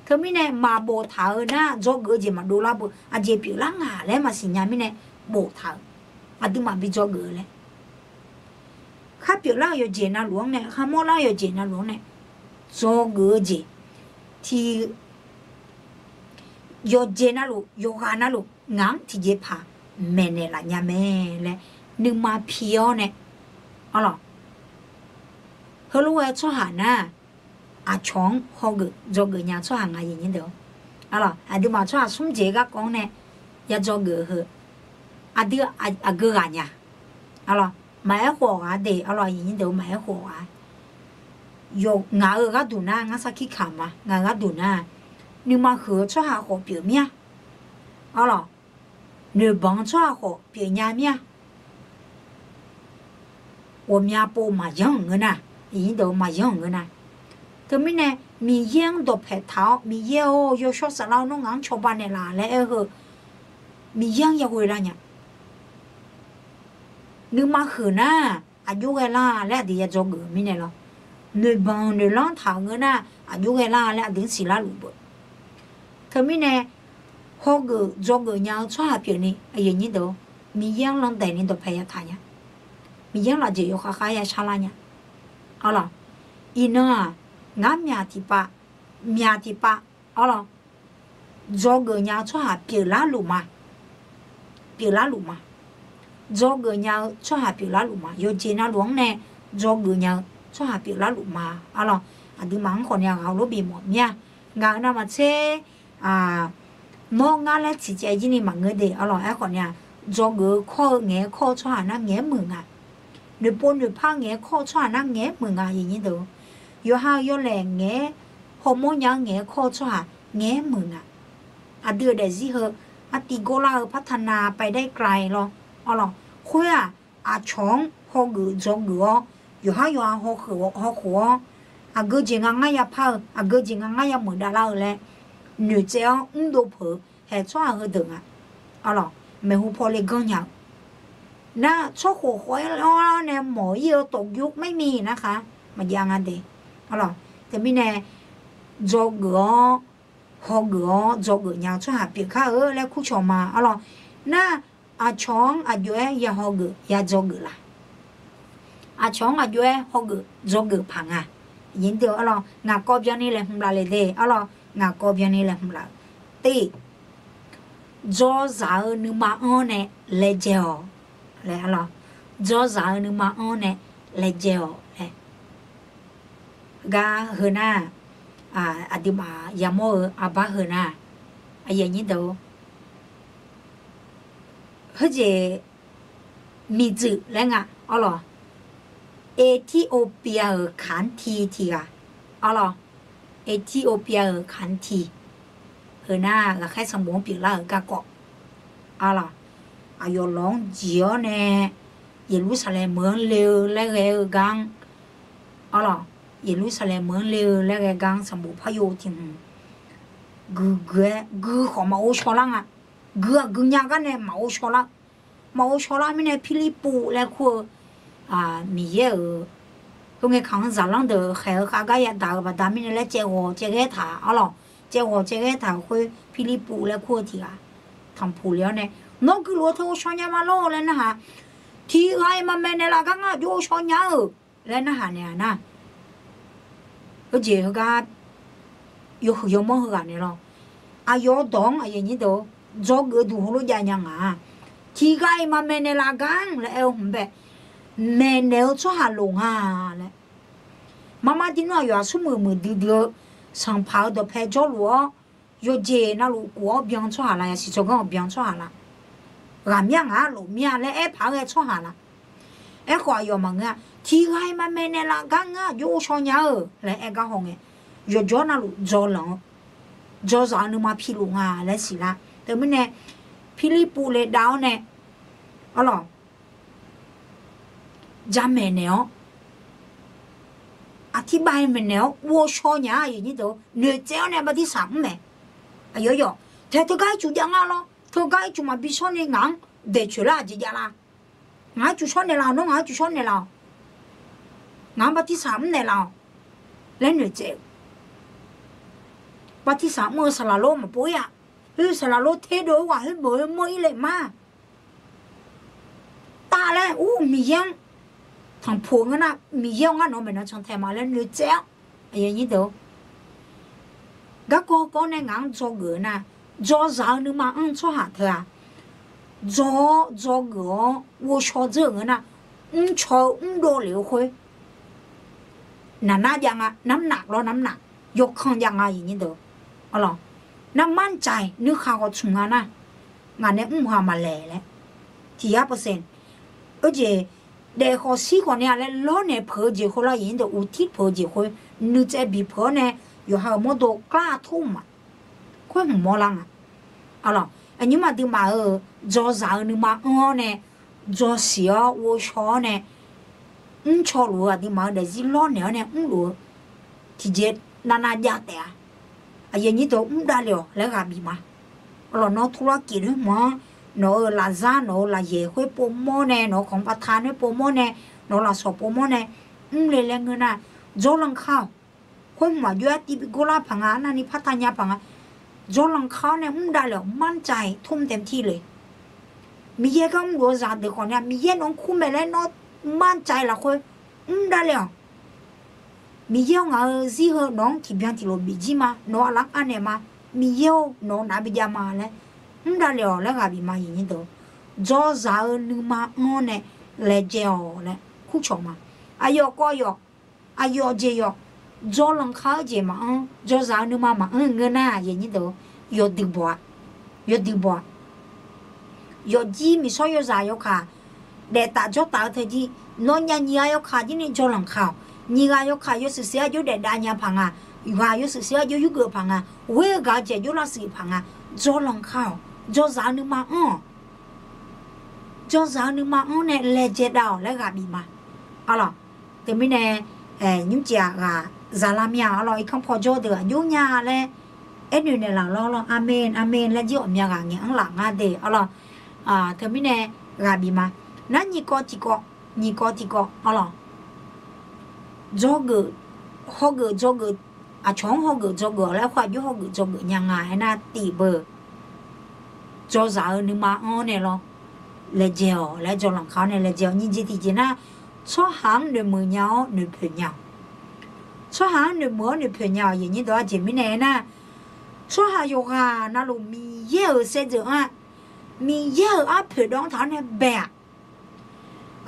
Teumirnae maqboftaq-eu nar dzawgeuf-eu jeq maqdov lar beu, aqjeq pyeuflar ngaq laer maqsiq nya mirnae boftaq-euq, aqduimaf bi dzawgeuf-eu laer, khar pyeuflar-euq yawqjeq navluf-anr nae, kharmawr lar-eu yawqjeq navluf-anr nae dzawgeuf-eu jeq tiq yawqjeq navluf yawqghaq navluf ngaq-anr tiqjeqpaq maeqnaeq laf nya mae laer nuima pi-awr nae, arlawq, heulof-aer tsawrhaq nar, aqcawq-anr hawgeuf dzawgeuf nya tsawrhaq nga, aqyuif aqnyir deuq. Arlawq, aqduimaf tsawrhaq smr jeq garkawv-anr nae ya dzawgeuf-eu heu, aqdui aqgeu ghaq nya. Arlawq, maqaer khof-awq ghaq de, arlawq, aqyuif aqnyir deuq, maqaer khof-awq ghaq. Yawf ngaq-euq gharduq nar, ngar sarkir kaq ma, ngaq-euq gharduq nar, nuima huiq-eu tsawrhaq khawf pyeuf mir-a. Arlawq, noeqbanq-eu tsawrhaq khawf pyeuf nya mir-a. Ghawqmya pov maqyanr-euq ngeur nar, aqyuif aqnyir deuq, maqyanr-euq ngeur nar, Teumirnae Miqyaer-anr dawqpaeq taq-awr, Miqyaer-or, yawshawr saflar-awr nawr ngaq-anr cawba naeqlaf laer aer-eu heu, Miqyaer-anr ya ghoe lar nya. Nuima huiq nar, aqjox ghae lar laer aqdui ya dzawgeuf mirnae lawr. Noeqbanq noeqlanr taq-euq ngeur nar, aqjox ghae lar laer aqdui-anr siqlar luf beuf. Teumirnae hawgeuf dzawgeuf nya-eu tsawrhaq pyeufni, Miqyaer-anr landaeq ni dawqpaeq yataq nya. Miqyaer-anr lafjeq yawkhav khav-aer ya sharlar nya. Arlawq, iqnan-aq, ngar myaq tiqpav, myaq tiqpav, arlawq, dzawgeuf nya-eu tsawrhaq pyeuflar luf ma. Pyeuflar luf ma. Dzawgeuf nya-eu tsawrhaq pyeuflar luf ma. Yawqjeq navluf-anr nae dzawgeuf nya-eu tsawrhaq pyeuflar luf ma. Arlawq, aqduimaf-anr khawf ni-aq ghaq lof bif mawf mir-a. Ngaq-euq navmaqtser nawr ngar laer tsiqcaev jir ni maqngeur de. Arlawq, aerkhawf ni-aq, dzawgeuf-eu kawr-eu ngaeq-aer kawr-eu tsawrhaq nar ngaeq-aer muiq nga. Noeqpov noeqpar ngaeq-aer kawr-eu tsawrhaq nar ngaeq-aer muiq nga, aqyuif aqnyir deuq. Yawqha-euq yawlaeq ngaeq-aer hawmawr nya-eu ngaeq-aer kawr-eu tsawrhaq ngaeq-aer muiq nga. Aqdui-euq daefzir heu artiv gawrlar-eu partner paedaer krai lawr. Arlawq, khoer-aq, aqcawq-anr hawgeuf dzawgeuf-awr, yawqhar yawqha hawkhof-awr, aqgeu jeq nga ngar yapar-eu, aqgeu jeq nga ngar yameuq davlar-eu laer noeqtsaev-awr mrdov peuq-eu haeq tsawrhaq heudeuq nga. Arlawq, maeqhu paw le ganr nya-eu nar, tsawrkhof khawf-aer lawr nae mawq-ir-eu tawqgyor maermi narkhaq maqjav nga de. Arlawq, teumirnae dzawgeuf-awr, hawgeuf-awr dzawgeuf nya-eu tsawrhaq pyeuf kar-eu laer kurcawq ma. Arlawq, nar, aqcawq-anr aqjox-aer ya hawgeuf ya dzawgeuf laf? Aqcawq-anr aqjox-aer hawgeuf dzawgeuf paq nga. Arlawq, ngaq kawv byanni laeqhmq laf le de. Arlawq, ngaq kawv byanni laeqhmq laf-eu te, dzawzaq-eu nuima anr-awr nae laejae-awq laer. Arlawq, dzawzaq-eu nuima anr-awr nae laejae-awq laer. Gar heu nar, aqduimaf yamawr-eu arbar heu nar, aqyuif aqnyir deuq, heujeq miqdzuif laer nga. Arlawq, Ethiopia-euq kaqnti tiq ghaq. Arlawq, Ethiopia-euq kaqnti. Heu nar ghaqkhaer sanqbof-anr pyeuflar-euq garkawv. Arlawq, aqyawf lawq-anr jeq-awr nae Yeqlursaqlaeq meuq-anr le-eu laer ghae-eu gar-anr, arlawq, Yeqlursaqlaeq meuq-anr le-eu laer ghae gar-anr sanqbof paryo tiq hmq guiqguiq-aer guiq khawf maqghov shaw lar nga. Guiq-aq guiqnya gar nae maqghov shaw lar. Maqghov shaw lar mirnae Pirlirpuv laer kur-eu Miqyaer-euq khoerngae kaq-anr zaqlanr deuq khaeq-eu khavgar yadaq-eu baqda mirnae laer caevghawq caevghaer taq, arlawq, caevghawq caevghaer taq-euq khoer Pirlirpuv laer kur-eu tiq ghaq tanqpuq le-awr nae, nawr guiqluf-eu teu ghovshaw nya ma lor laer narhaq, tiq ghaq-iq maqmaeq naeqlaf gar ngar aqjox ghovshaw nya-euq laer narhaq naeq-a nar, heujeq heugar yawhuiq yawmanr heughaq naeq lawr. Aqyawf dawq-anr aqyuif aqnyir deuq, dzawgeuf-eu duq heulof jav nya ngaq-a. Tiq ghaq-iq maqmaeq naeqlaf gar-anr laer aer-eu hmq bae, maeqnaeq-eu tsawrhaq loq nga laer. Marmar dirnmr aqyawf aqsur muiq muiq duidui-eu sanqpaq-euq dawqpae jawrluf-awr, yawqjeq navluf kuf-awr byan tsawrhaq la, yasiq tsawrganr-euq byan tsawrhaq la, ghaqmya ngaq-anr lof mir-a laer aer paq-aer ghae tsawrhaq la. Aerkhawf aqyawf maqngeur-a. Tiq ghaq-iq maqmaeq naeqlaf gar ngar aqjox ghovshaw nya-eu laer aer gar hawngae, yawqjawr navluf dzaw lanq-eu, dzawzaq-eu nuima piluf nga laer siqlar. Teumirnae Pirlirpuv le dav-awr nae, arlawq, jamaeq naeq-awr, aqtirbav-aer maeqnaeq-awr ghovshaw nya-a, aqyuif aqnyir deuq, noeqtsaev-awr nae bartirsaq mr mae. Aqyawf yawf tae teugar-aer cuf jav nga lawr, teugar-aer cuf maqbi shawr ni ngaq-anr daeqcoeq lar aqjeq jav la? Ngaq-anr cuf shawr naeqlaf-awq, nawr ngaq-anr cuf shawr naeqlaf-awq. Ngaq-anr bartirsaq mr naeqlaf-awq laer noeqtsaev-eu. Bartirsaq mr-eu saqlaq lor maqpov-ir-a. Oe, saqlaq lor terdov-eu ghaq khoer meuq-eu manr-ir le ma. Taf laer ur Miqyaer-anr tanqpuq ngeur nar, Miqyaer-anr ngar nawq maeqnan cantae ma laer noeqtsaev-awr, aqyuif aqnyir deuq, garkawv kawv nae ngaq-anr dzawgeuf-eu nar, dzawzaq-eu nuima anr-eu tsawrhaq teu-aq, dzaw-awr dzawgeuf-awr ghovshaw dzeur-euq ngeur nar, mrcaw-eu mrdov lef-eu khoer naqnar jav nga, namnaf lawr namnaf, yawkan jav nga, aqyuif aqnyir deuq. Arlawq, narmar-anr caiq nuikhanq khawf tsmq nga nar, ngaq nae mr-eu ha maqlaeq laer. Tiq yar percent, oejeq daef khawf shir khawf nae-a laer lawrnaeq peuq-eu jeq khoer lar, aqyuif aqnyir deuq, uqtir peuq-eu jeq khoer nuitsaev bi peuq-awr nae, yawqha-euq mawrdo klar tmr-eu ma. Khoer hmq mawr lar nga. Arlawq, aqnyir maqduimaf-euq dzawzaq-eu nuima anr-awr nae, dzawsiq-awr ghovshaw-awr nae, mrcaw luf-eu aqduimaf-euq daefzir lawrnaeq-awr nae mrluf-eu tiqjeq navnav jav taef-a. Aqyuif aqnyir deuq mr davlef-awq laer ghaq bif ma. Arlawq, nawr turlar kif khoer mq-anr, nawq-euq lafzar, nawq-euq lafyaeq khoer povmawr nae, nawq-euq khanq batav nae povmawr nae, nawq-euq lafsawq povmawr nae, mr le laer ngeur nar, jawrlanq kar-awq. Khoer hmq aqjox-aer tiv bi gorlar paq nga, arnavni partaq nya paq nga. Jawrlanq kar-awr nae mr davlef-awq, มั่นใจ ทุ่มเต็มที่เลย. Miqyaer gar mrluf-eu zaqdeuq khawf nae, Miqyaer nawq-anr kur mae laer nawr มั่นใจ lafkhoer mr davlef-awq. Miqyaer-or, ngaq-euq zir heu nawq-anr tiqbyan tiqlof bif jir ma, nawq-eu aqlaf-anr anaeq ma, Miqyaer-or, nawq-eu naf bi jav ma laer mr davlef-awq laer ghaq bif ma, aqyuif aqnyir deuq. Jawrzaq-eu nuima anr-awr nae laejae-awq laer kurcawq ma. Aqyawf kawv yawf, aqyawf jeq yawf, jawrlanq kar-eu jeq maqanr, jawrzaq-eu nuima maqanr ngeur nar, aqyuif aqnyir deuq, yawduq baw-a. Yawduq baw-a. Yawfjir miqsawr yawzaq yawkaq daef taf jawr taf-eu teu jir, nawnyaf nyiq ghaq yawkaq jir ni jawrlanq kar-awq. Nyiq ghaq yawkaq yawshuif shuif-aer jox daef dav nya paq nga. Ghaq yawshuif shuif-aer jox yurgeuf paq nga. Ghoer-eu gaq-eu jeq jox lavshuif paq nga. Jawrlanq kar-awq. Jawrzaq-eu nuima anr-awq. Jawrzaq-eu nuima anr nae laejae dav-awq laer ghaq bif ma. Arlawq, teumirnae, nymrcif-aq ghaq zaqlar mir-a. Arlawq, irkanr paw jawr deuq aqjox nya laer aernoeq naeqlaf lawr lawr. Aqmeq, aqmeq laer jir ghawqmya ghaq ngaeq-anr laf ngar de. Arlawq, teumirnae ghaq bif ma. Nar nyiq kawv tiqkawv, nyiq kawv tiqkawv. Arlawq, dzawgeuf, hawgeuf dzawgeuf, aqcawq-anr hawgeuf dzawgeuf-awq laer khoer aqjox hawgeuf dzawgeuf nya nga aernar tif beu. Jawrzaq-eu nuima anr-awr nae lawr, laejae-awq laer jawrlanq kar-awr nae laejae-awq. Nyiq jeq tiqjeq nar, tsawrhaq-anr noeqmuiq nya-awr noeqpoeq nya-awq. Tsawrhaq-anr noeqmuiq-awr noeqpoeq nya-awq. Aqyuif aqnyir deuq, aqjeq mirnae aernar, tsawrhaq yawqghaq navluf Miqyaer-euq saevdzeuf-anr-aq, Miqyaer-euq arpoeq dawv-anr taq-awr nae bae-aq,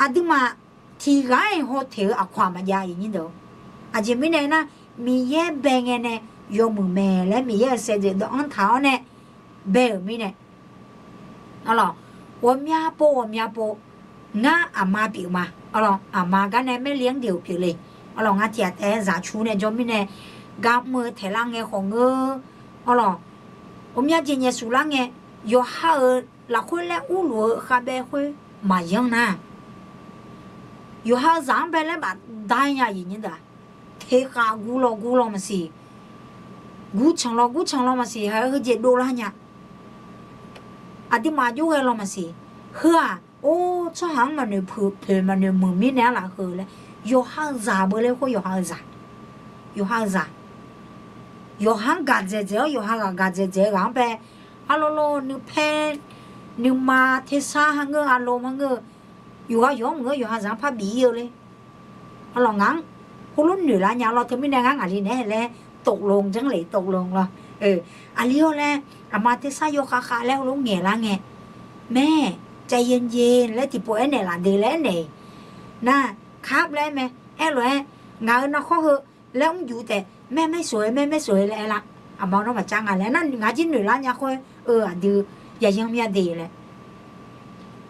aqduimaf tiqghaq-iq haw teq-eu aqkawq-aq maqjav, aqyuif aqnyir deuq. Aqjeq mirnae aernar, Miqyaer bae ngae nae yawmuiq mae laer Miqyaer-euq saevdzeuf dawv-anr taq-awr nae bae-euq mirnae, arlawq, ghawqmya pov ghawqmya pov, ngar aqma pyeuf ma. Arlawq, aqma gar nae maerli-anr deuq pyeufle. Arlawq, ngar tiqghaq taef-aer zaq cu nae jawr mirnae, gar mr-eu taeq lar ngae khawf ngeur. Arlawq, ghawqmya jeq nyaef suf lar ngae, yawqha-euq lafkhoer laer urluf-eu khavbaev khoer maqyanr nar, yawqha-euq zaq-anr bae laer bafda nya, aqyuif aqnyir deuq-aq, teqkhav gu law gu law maqsiq, gu canq law gu canq law maqsiq, ha-aer heujeq dovlar nya. Aqduimaf jox ghae law maqsiq. Heu-aq, or, tsawrhaq-anr maqnoeq poeq maqnoeq muiq mirnae arlaf heu laer, yawqha-euq zaq beu laer khoer yawqha-euq zaq, yawqha-euq zaq, yawqha-anr gaq dzaeq dzaeq-awr yawqha ghaq gaq dzaeq dzaeq-eu ghaq-anr bae, arlawr lawr nuipaer, nuima, tersar ha ngeur, arlawr ha ngeur, yawqha yawq-anr maqngeur, yawqha zaq-anr par bif-ir-eu ler. Arlawq, ngaq-anr heulof noeq lar nya. Arlawq, teumirnae ngar ngaqli naeq-aer laer ตกลง janr le ตกลง lawr. Aqli-awr laer, aqma tersar yawkhav khav laer heulof ngaeq lar ngae, mae, ใจเย็นๆ laer tiqpov aernaeq laf de laer aernaeq-iq, nar, kar laer mae, aerlof-aer, ngaq-euq narkhawr heu laer mrjuq taef, maer maer soq-aer maer maer soq-aer laer aer lar. Aqma nawr maqcav nga laer nar, ngaq jir noeq lar nya khoer-eu aqdui yayanr mya de laer.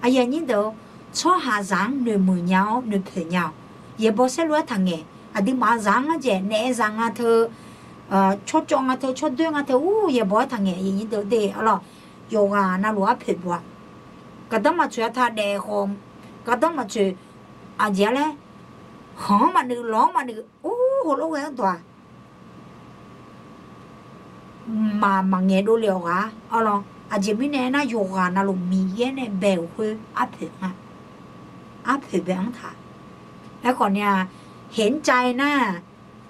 Aqyuif aqnyir deuq-or, tsawrhaqzaq-anr noeqmuiq nya-awr noeqpoeq nya-awq. Yaeqbawq saerlu-aer taqngaeq. Aqduimaf-eu zaq-anr ngar dzaeq, naef-aer zaq nga teu, tsawrcawv nga teu, tsawrdoer nga teu, ur, yaeqbawq-aer taqngaeq, aqyuif aqnyir deuq de. Arlawq, yawqghaq navluf arpoeq bof-a. Gardanr maqtsoeq-a ta daef khawf, gardanr maqtsoeq, aqjeq-a laer, khanq-anr maqnuiv, lawq-anr maqnuiv, ur, heulof ghae-anr dawq-aq, maq, maqngaeq dovle-awq ghaq-a. Arlawq, aqjeq mirnae aernar, yawqghaq navluf Miqyaer nae bae-euq khoer arpoeq nga. Arpoeq bae-anr taq. Aerkhawf ni-aq, heq-anr cav-ir nar,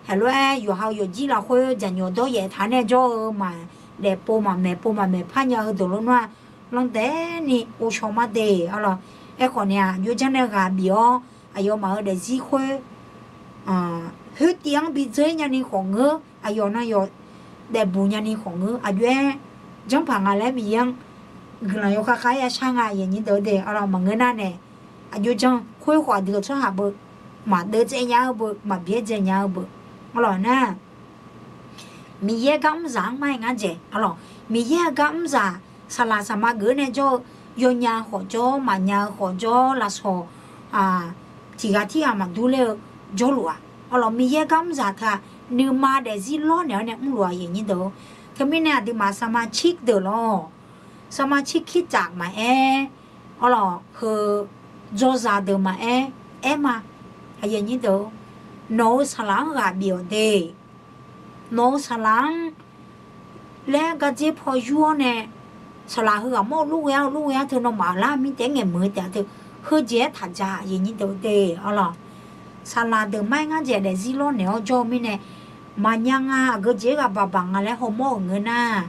heulof-aer yawqha-eu yawqjir lafkhoer jaqnyawq dawryaef taq-awr nae jawr-eu maqdaef pov maqmaeq pov maqmaeq par nya-eu deuq lof nar-aq, lanrdaeq ni ghovshaw mar de. Arlawq, aerkhawf ni-aq, jov janr nae ghaq bif-awr aqyawfmaf-euq daefzir khoer khoertiv-anr bi dzeur-ir nyani khawf ngeur, aqyawf nan yawf daefbuq nyani khawf ngeur, aqjox-aer janrpaq nga laer Miqyaer-anr guiqlanq yawkhav khav-aer yashar nga, aqyuif aqnyir deuq-or de. Arlawq, maqngeur nar nae, aqjox janr khoer khawf aqdui-euq tsawrhaq beu, maqdeuv dzae nya-eu beu, maqbyaer dzae nya-eu beu. Arlawq nar, Miqyaer gar mrzaq-anr mar-aer ngar dzaeq. Arlawq, Miqyaer-eu gar mrzaq, saqlaq saqma geuf-eu nae jawr-eu, yawnya khawf jawr, maqnya-eu khawf jawr, lafsawq tiqghaq tirghaq maqdur ler-eu jawrluf-aq. Arlawq, Miqyaer gar mrzaq teu-aq, nuima daefzir lawrnaeq-awr nae mrluf-aq, aqyuif aqnyir deuq-or. Teumirnae aqduimaf saqma cir deuq lawr, saqma cir kir tsaf maqaer, arlawq, heu dzawrzaq deuq maqaer, aer ma. Aqyuif aqnyir deuq-or, nawq-euq saqlaq-anr ghaq bif-awq de. Nawq-eu saqlaq-anr laer gardzer paw yur-awr nae, saqlaq heughaq mawr-eu lor ghae-ar lor ghae-ar teu nawmaf lar mir taef-aer ngaeq meuq-eu taef-a teu, heujeq-aer taq ja aqyuif nyir deuq de arlawq. Saqlaq deuq mar-aer ngar dzaeq daefzir lawrnaeq-awr jawr-eu mirnae, maqnya nga aqgeu jeq-aer ghaq baq baq nga laer hawmawr-euq ngeur nar,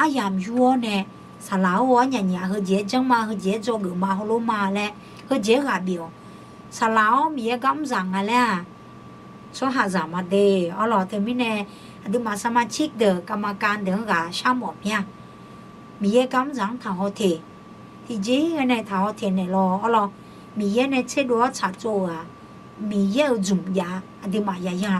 aryamq yur-awr nae, saqlaq-or, arnyaf nyaf heujeq-aer janr ma, heujeq-aer dzawgeuf ma, heulof ma laer heujeq-aer ghaq bif-awq. Saqlaq-awr Miqyaer gar mr zaq nga laer-aq, tsawrhaqzaq ma de arlawq. Teumirnae aqduimaf sarmar cir deuq garma kav deuq-anr ghaq sharmawf mir-a. Miqyaer gar mr zaq-anr taqhaw teq, tiqjeq-aer nae taqhaw teq naeq lawq arlawq. Miqyaer nae tserdov-awr tsaqtsov-euq-aq, Miqyaer-euq zmq jav-a aqduimaf yaya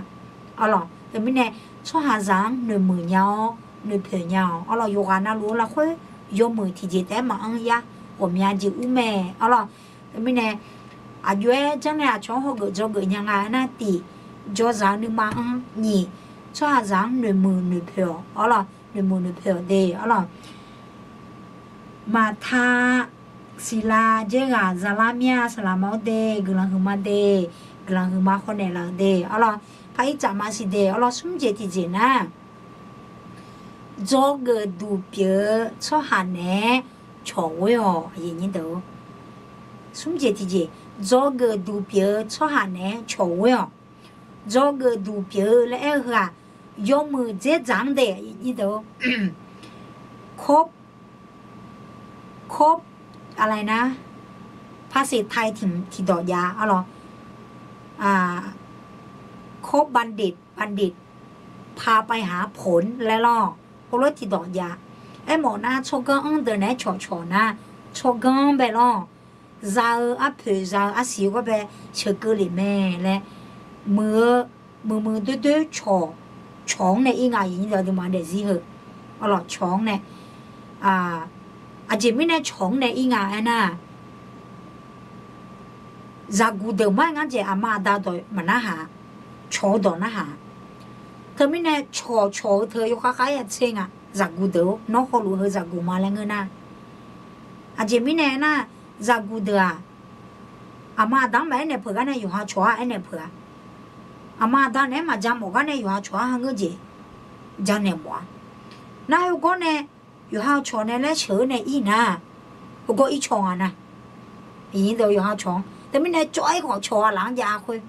arlawq. Teumirnae tsawrhaqzaq-anr noeqmuiq nya-awr noeqpoeq nya-awq arlawq. Yawqghaq navluf-eu lafkhoer yawmuiq tiqjeq taef-aer maqanr yar ghawqmya jeq ur mae arlawq. Teumirnae aqjox-aer janr nae aqcawq-anr hawgeuf dzawgeuf nya nga aernar, tiq, jawrzaq-eu nuima-anr, nyiq, tsawrhaqzaq-anr noeqmuiq noeqpoeq-awq arlawq. Noeqmuiq noeqpoeq-awq de arlawq. Maqta siqla dzaerghaq zalar mir-a, saqlaq ma-awr de, guiqlanq huiqma de, guiqlanq huiqma khawf naeqlaf-euq de arlawq. Par irtsaf maqsiq de arlawq. Smr jeq tiqjeq nar, dzawgeuf duq pyeuf-eu tsawrhaq naeq-aer cawq ghoer-awq. Smr jeq tiqjeq, dzawgeuf duq pyeuf-eu tsawrhaq naeq-aer cawq ghoer-awq. Dzawgeuf duq pyeuf-eu laer aer-eu heu-aq, yawmuiq dzerdzaq-anr de, ครบ อะไรนะ ภาษาไทย tiqdawq jav arlawq. ครบบัณฑิต บัณฑิต พาไปหาผล laer lawr. Heulof tiqdawq jav. Aermawf nar tsawrganr anr deuq naeq-aer cawqcawq nar, tsawrganr bae lawr. Za-eu arpoeq za-eu arsiq-eu gawr bae sheuqkeuv lef mae laer, muiq-eu muiqmuiq doerdoer cawq, cawq-anr nae ir nga. Aqduimaf daefzir heu arlawq, cawq-anr nae, aqjeq mirnae cawq-anr nae ir nga aernar, zaqguq deuq mar-aer ngar dzaeq aqma aqda dawq maqnarhaq, cawq-eu dawq narhaq. Teumirnae cawq cawq-eu teu yawkhav khav-aer ya tser nga. Zaqguq deuq-or, nawr hawluf heu zaqguq ma laer ngeur nar, aqjeq mirnae aernar, zaqguq deuq-aq, aqma aqda-anr maqaer naeq peuq gar nae yawqha cawq-ar aer naeq peuq-a. Aqma aqda naeq-aer maqja mawf gar nae yawqha cawq-ar ha ngeur jeq ja naeq mawf-a. Nar heugawr nae yawqha cawq nae laer sheuq-eu nae ir nar, heugawr ir cawq nga nar, yawqha cawq-anr teumirnae cawv-aer khawf cawq-a laf-anr jav-a khoer.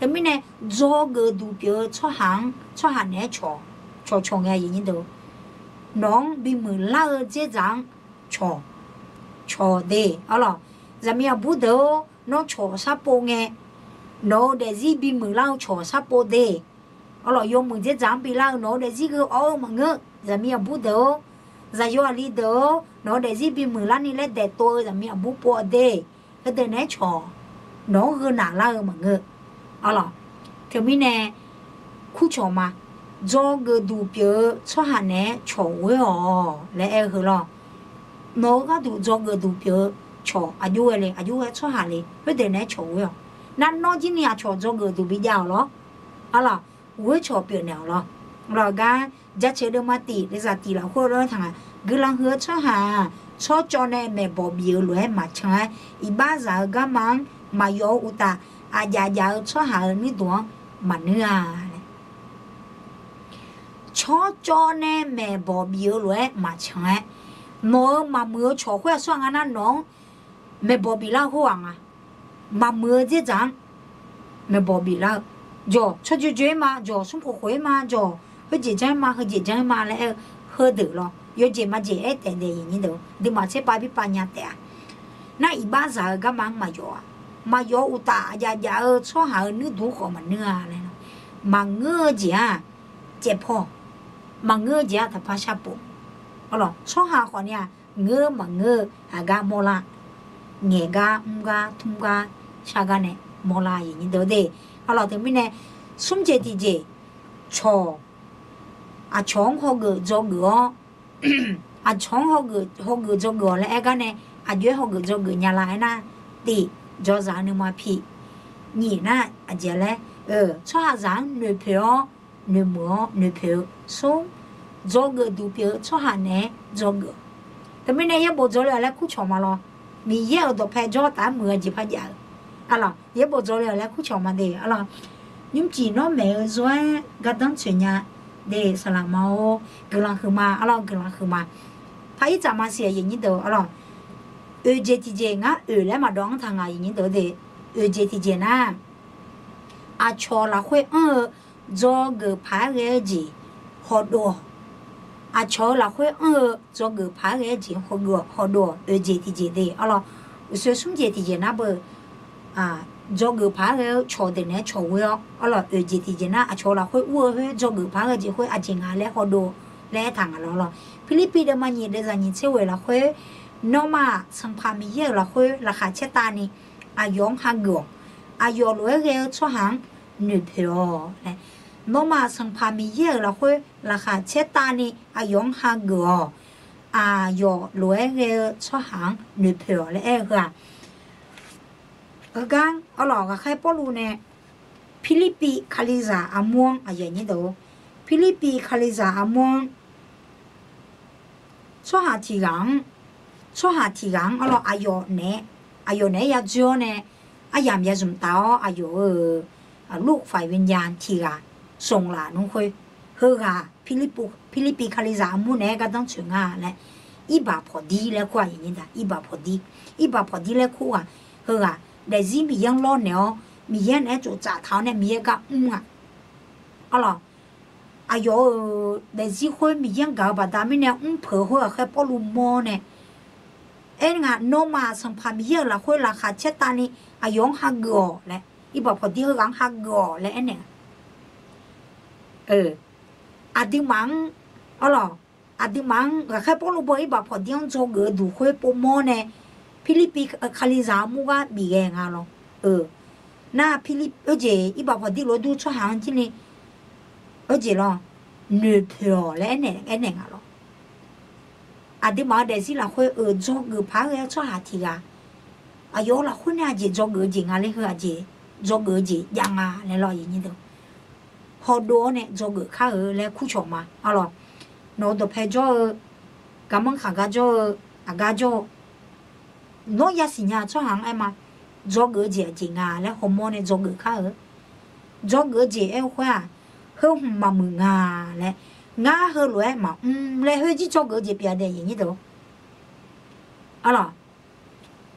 Teumirnae dzawgeuf duq pyeuf-eu tsawrhaq-anr, tsawrhaq naeq-aer cawq, cawqcawq ngae, nawq-anr bimuiq lar-eu dzerdzaq-anr cawq, cawq de arlawq. Zaqmiq aqbur deuq-or, nawr cawq sharpov ngae, nawq-eu daefzir bimuiq lar-eu cawq sharpov de arlawq. Yawmuiq dzerdzaq-anr bilar-eu nawq-eu daefzir gheu awv-eu maqngeur. Zaqmiq aqbur deuq-or, zaqyo aqli deuq-or, nawq-eu daefzir bimuiq larni laer daeftov-eu zaqmiq aqbur pov-a de. Heudeuq naeq-aer cawq, nawq-anr gheu naq lar-eu maqngeur arlawq. Teumirnae kurcawq ma, dzawgeuf duq pyeuf-eu tsawrhaq naeq-aer cawq ghoer-awq laer aer-eu heu lawr. Nawq-eu gharduq dzawgeuf duq pyeuf-eu cawq aqjox ghae le, aqjox ghae tsawrhaq le, khoerdeuq naeq-aer cawq ghoer-awq. Nar nawr jir ni aqcawq dzawgeuf duq bijav-awq lawr arlawq. Ghoer cawq pyeufnaeq-awq lawr. Lawq gar, jaceuq deuvma tif, deuvzaq tif lafkhoer lof-aer taq nga, guiqlanq huiq-eu tsawrhaq-aq, tsawrcawv nae maeqbawq bif-eu lof-aer maqcan-aer, iqbaxzaq-eu garma-anr maqyawf-eu uqtaf, aqjaf jaf-eu tsawrhaq-euq nuirduq-anr maqnuir-a. Tsawrcawv nae maeqbawq bif-eu lof-aer maqcan-aer, nawq-euq maqmuiq-eu cawq khoer aqsur-aq nga nar, nawq-anr maeqbawq biflar-eu khoerghaq nga. Maqmuiq-eu dzerdzaq-anr maeqbawq biflar-eu, jawq tsawrjoe joe-aer ma, jawq smrkhof khof-aer ma, jawq khoerjeq janr-aer ma, heujeq janr-aer ma laer aer-eu, heudeuq lawr yawjeq majeq aer taef daef, aqduimaf tserpav birpav nya taef-a. Nar iqbaxzaq-eu garma-anr maqyawf-a. Maqyawf-eu uqtaf, aqjaf jaf-eu tsawrhaq-euq nuirduq khawf maqnuir-a laer, maqngeur-eu jeq-aq caevpawr, maqngeur-eu jeq-aq taqpar sharpov. Arlawq, tsawrhaq khawf ni-aq, ngeur maqngeur-eu aqgar mawrlar, ngaeq gar, mr gar, tmr gar, shar gar nae mawrlar, aqyuif aqnyir deuq de. Arlawq, teumirnae smr jeq tiqjeq, cawq, aqcawq-anr hawgeuf dzawgeuf-awr, aqcawq-anr hawgeuf dzawgeuf-awq laer aer gar nae, aqjox-aer hawgeuf dzawgeuf nya la aernar, tif, jawrzaq-eu nuima pi, nyiq nar aqjeq laer, tsawrhaqzaq-anr noeqpoeq-awr, noeqmuiq-awr noeqpoeq-eu, smr, dzawgeuf duq pyeuf-eu tsawrhaq naeq-aer dzawgeuf. Teumirnae yaerbof dzawle-awq laer kurcawq ma lawr. Miqyaer-euq dawqpae jawr taf-aer muiq-eu jeq par jav-eu. Arlawq, yaerbof dzawle-awq laer kurcawq ma de. Arlawq, Nymrcif nawr maeq-eu zor-aer gardanr tsoeq nya. De, saqlaq ma-or, guiqlanq huiqma, arlawr, guiqlanq huiqma. Paq-ir tsaf maqsiq aqyuif nyir deuq, arlawr. Oeq jeq tiqjeq ngar oeq laer maqdawv-anr taq ngaq aqyuif nyir deuq de. Oeq jeq tiqjeq nar, aqcawq lafkhoer anr-eu dzawgeuf paq-aer ghae-eu jeq hawdov-awq. Aqcawq-eu lafkhoer anr-eu dzawgeuf paq-aer ghae-eu jeq hawdov-awq, hawdov-awq, oeq jeq tiqjeq de, arlawr. Uqsoe smr jeq tiqjeq nar beu, dzawgeuf paq-aer ghae-eu cawq deuq naeq-aer cawq ghoe-awr, arlawr, oeq jeq tiqjeq nar aqcawq-eu lafkhoer ur-eu khoer dzawgeuf paq-aer ghae-eu jeq khoer aqjeq nga laer hawdov laer aertaq ngaq lawr, lawr. Pirlirpiv deuvma nyiq deuvzaq nyiq tser ghoeq lafkhoer, nawmaf Sanqpaq Miqyaer-euq lafkhoer laqkhaq caertavni aqyawf-anr hageuf-awq. Aqyawf lof-aer ghae-eu tsawrhaq-anr noeqpoeq-awq laer. Nawmaf Sanqpaq Miqyaer-euq lafkhoer laqkhaq caertavni aqyawf-anr hageuf-awq. Aqyawf lof-aer ghae-eu tsawrhaq-anr noeqpoeq-awq laer aer-eu heu-aq, heugar, arlawr, ghaqkhaer Pawrluv nae Pirlirpiv Kalizaq armur-anr aqyuif nyir deuq, Pirlirpiv Kalizaq armur-anr tsawrhaq tiq ghaq-anr, tsawrhaq tiq ghaq-anr, arlawr, aqyawf naeq-aer yadzoer-awr nae, aryamq ya zmq taf-awr aqyawf-euq ลูกฝ่ายวิญญาณ tiq ghaq ส่ง laf nmr khoer, heughaq Pirlirpiv Kalizaq armur naeq-aer gardanr tsoeq nga laer, irbaq pawqdir laer kur-aq, irbaq pawqdir, irbaq pawqdir laer kur-aq, heughaq daefzir Miqyaer-anr lawrnaeq-awr Miqyaer naeq-aer tsoftsaf taq-awr nae Miqyaer gar mr-aq, arlawr, aqyawf-euq daefzir khoer Miqyaer-anr gaq-eu baqda mirnae mrpeuq-eu khoer ghaqkhaer Pawrluv mawr nae, aernar, nawmaf Sanqpaq Miqyaer-euq lafkhoer laqkhaq caertavni aqyawf-anr hageuf-awq laer, irbaq pawqdir heughaq-anr hageuf-awq laer aernaeq-a. Aqduimaf-anr, arlawr, aqduimaf-anr ghaqkhaer Pawrluv beu irbaq pawqdir-anr dzawgeuf-eu duq khoer povmawr nae, Pirlirpiv Kalizaq armur gar bif ghae nga lawr. Nar, Pirlirpiv, oejeq irbaq pawqdir lof-aer dur tsawrhaq-anr jirni, oejeq lawr, noeqpoeq-awq laer aernaeq nga lawr. Aqduimaf-eu daefzir lafkhoer-euq dzawgeuf paq-aer ghae-eu tsawrhaq tiq ghaq, aqyawf-euq lafkhoer nae aqjeq dzawgeuf-eu jeq nga laer heu aqjeq dzawgeuf-eu jeq jav nga laer lawr, aqyuif nyir deuq. Hawdov-awr nae dzawgeuf kar-eu laer kurcawq ma, arlawr. Nawq-eu dawqpae jawr-eu, garmanr khaqgar jawr-eu, aqgar jawr-eu, nawr yasiq nya-eu tsawrhaq-anr aer ma. Dzawgeuf-eu jeq aqjeq nga laer hawmawr nae dzawgeuf kar-eu. Dzawgeuf-eu jeq aer-eu khoer-aq, heu hmq maqmuiq nga laer, ngar heulof-aer maqmr laer khoer jir dzawgeuf-eu jeq pyeuf-a de, aqyuif nyir deuq. Arlawr,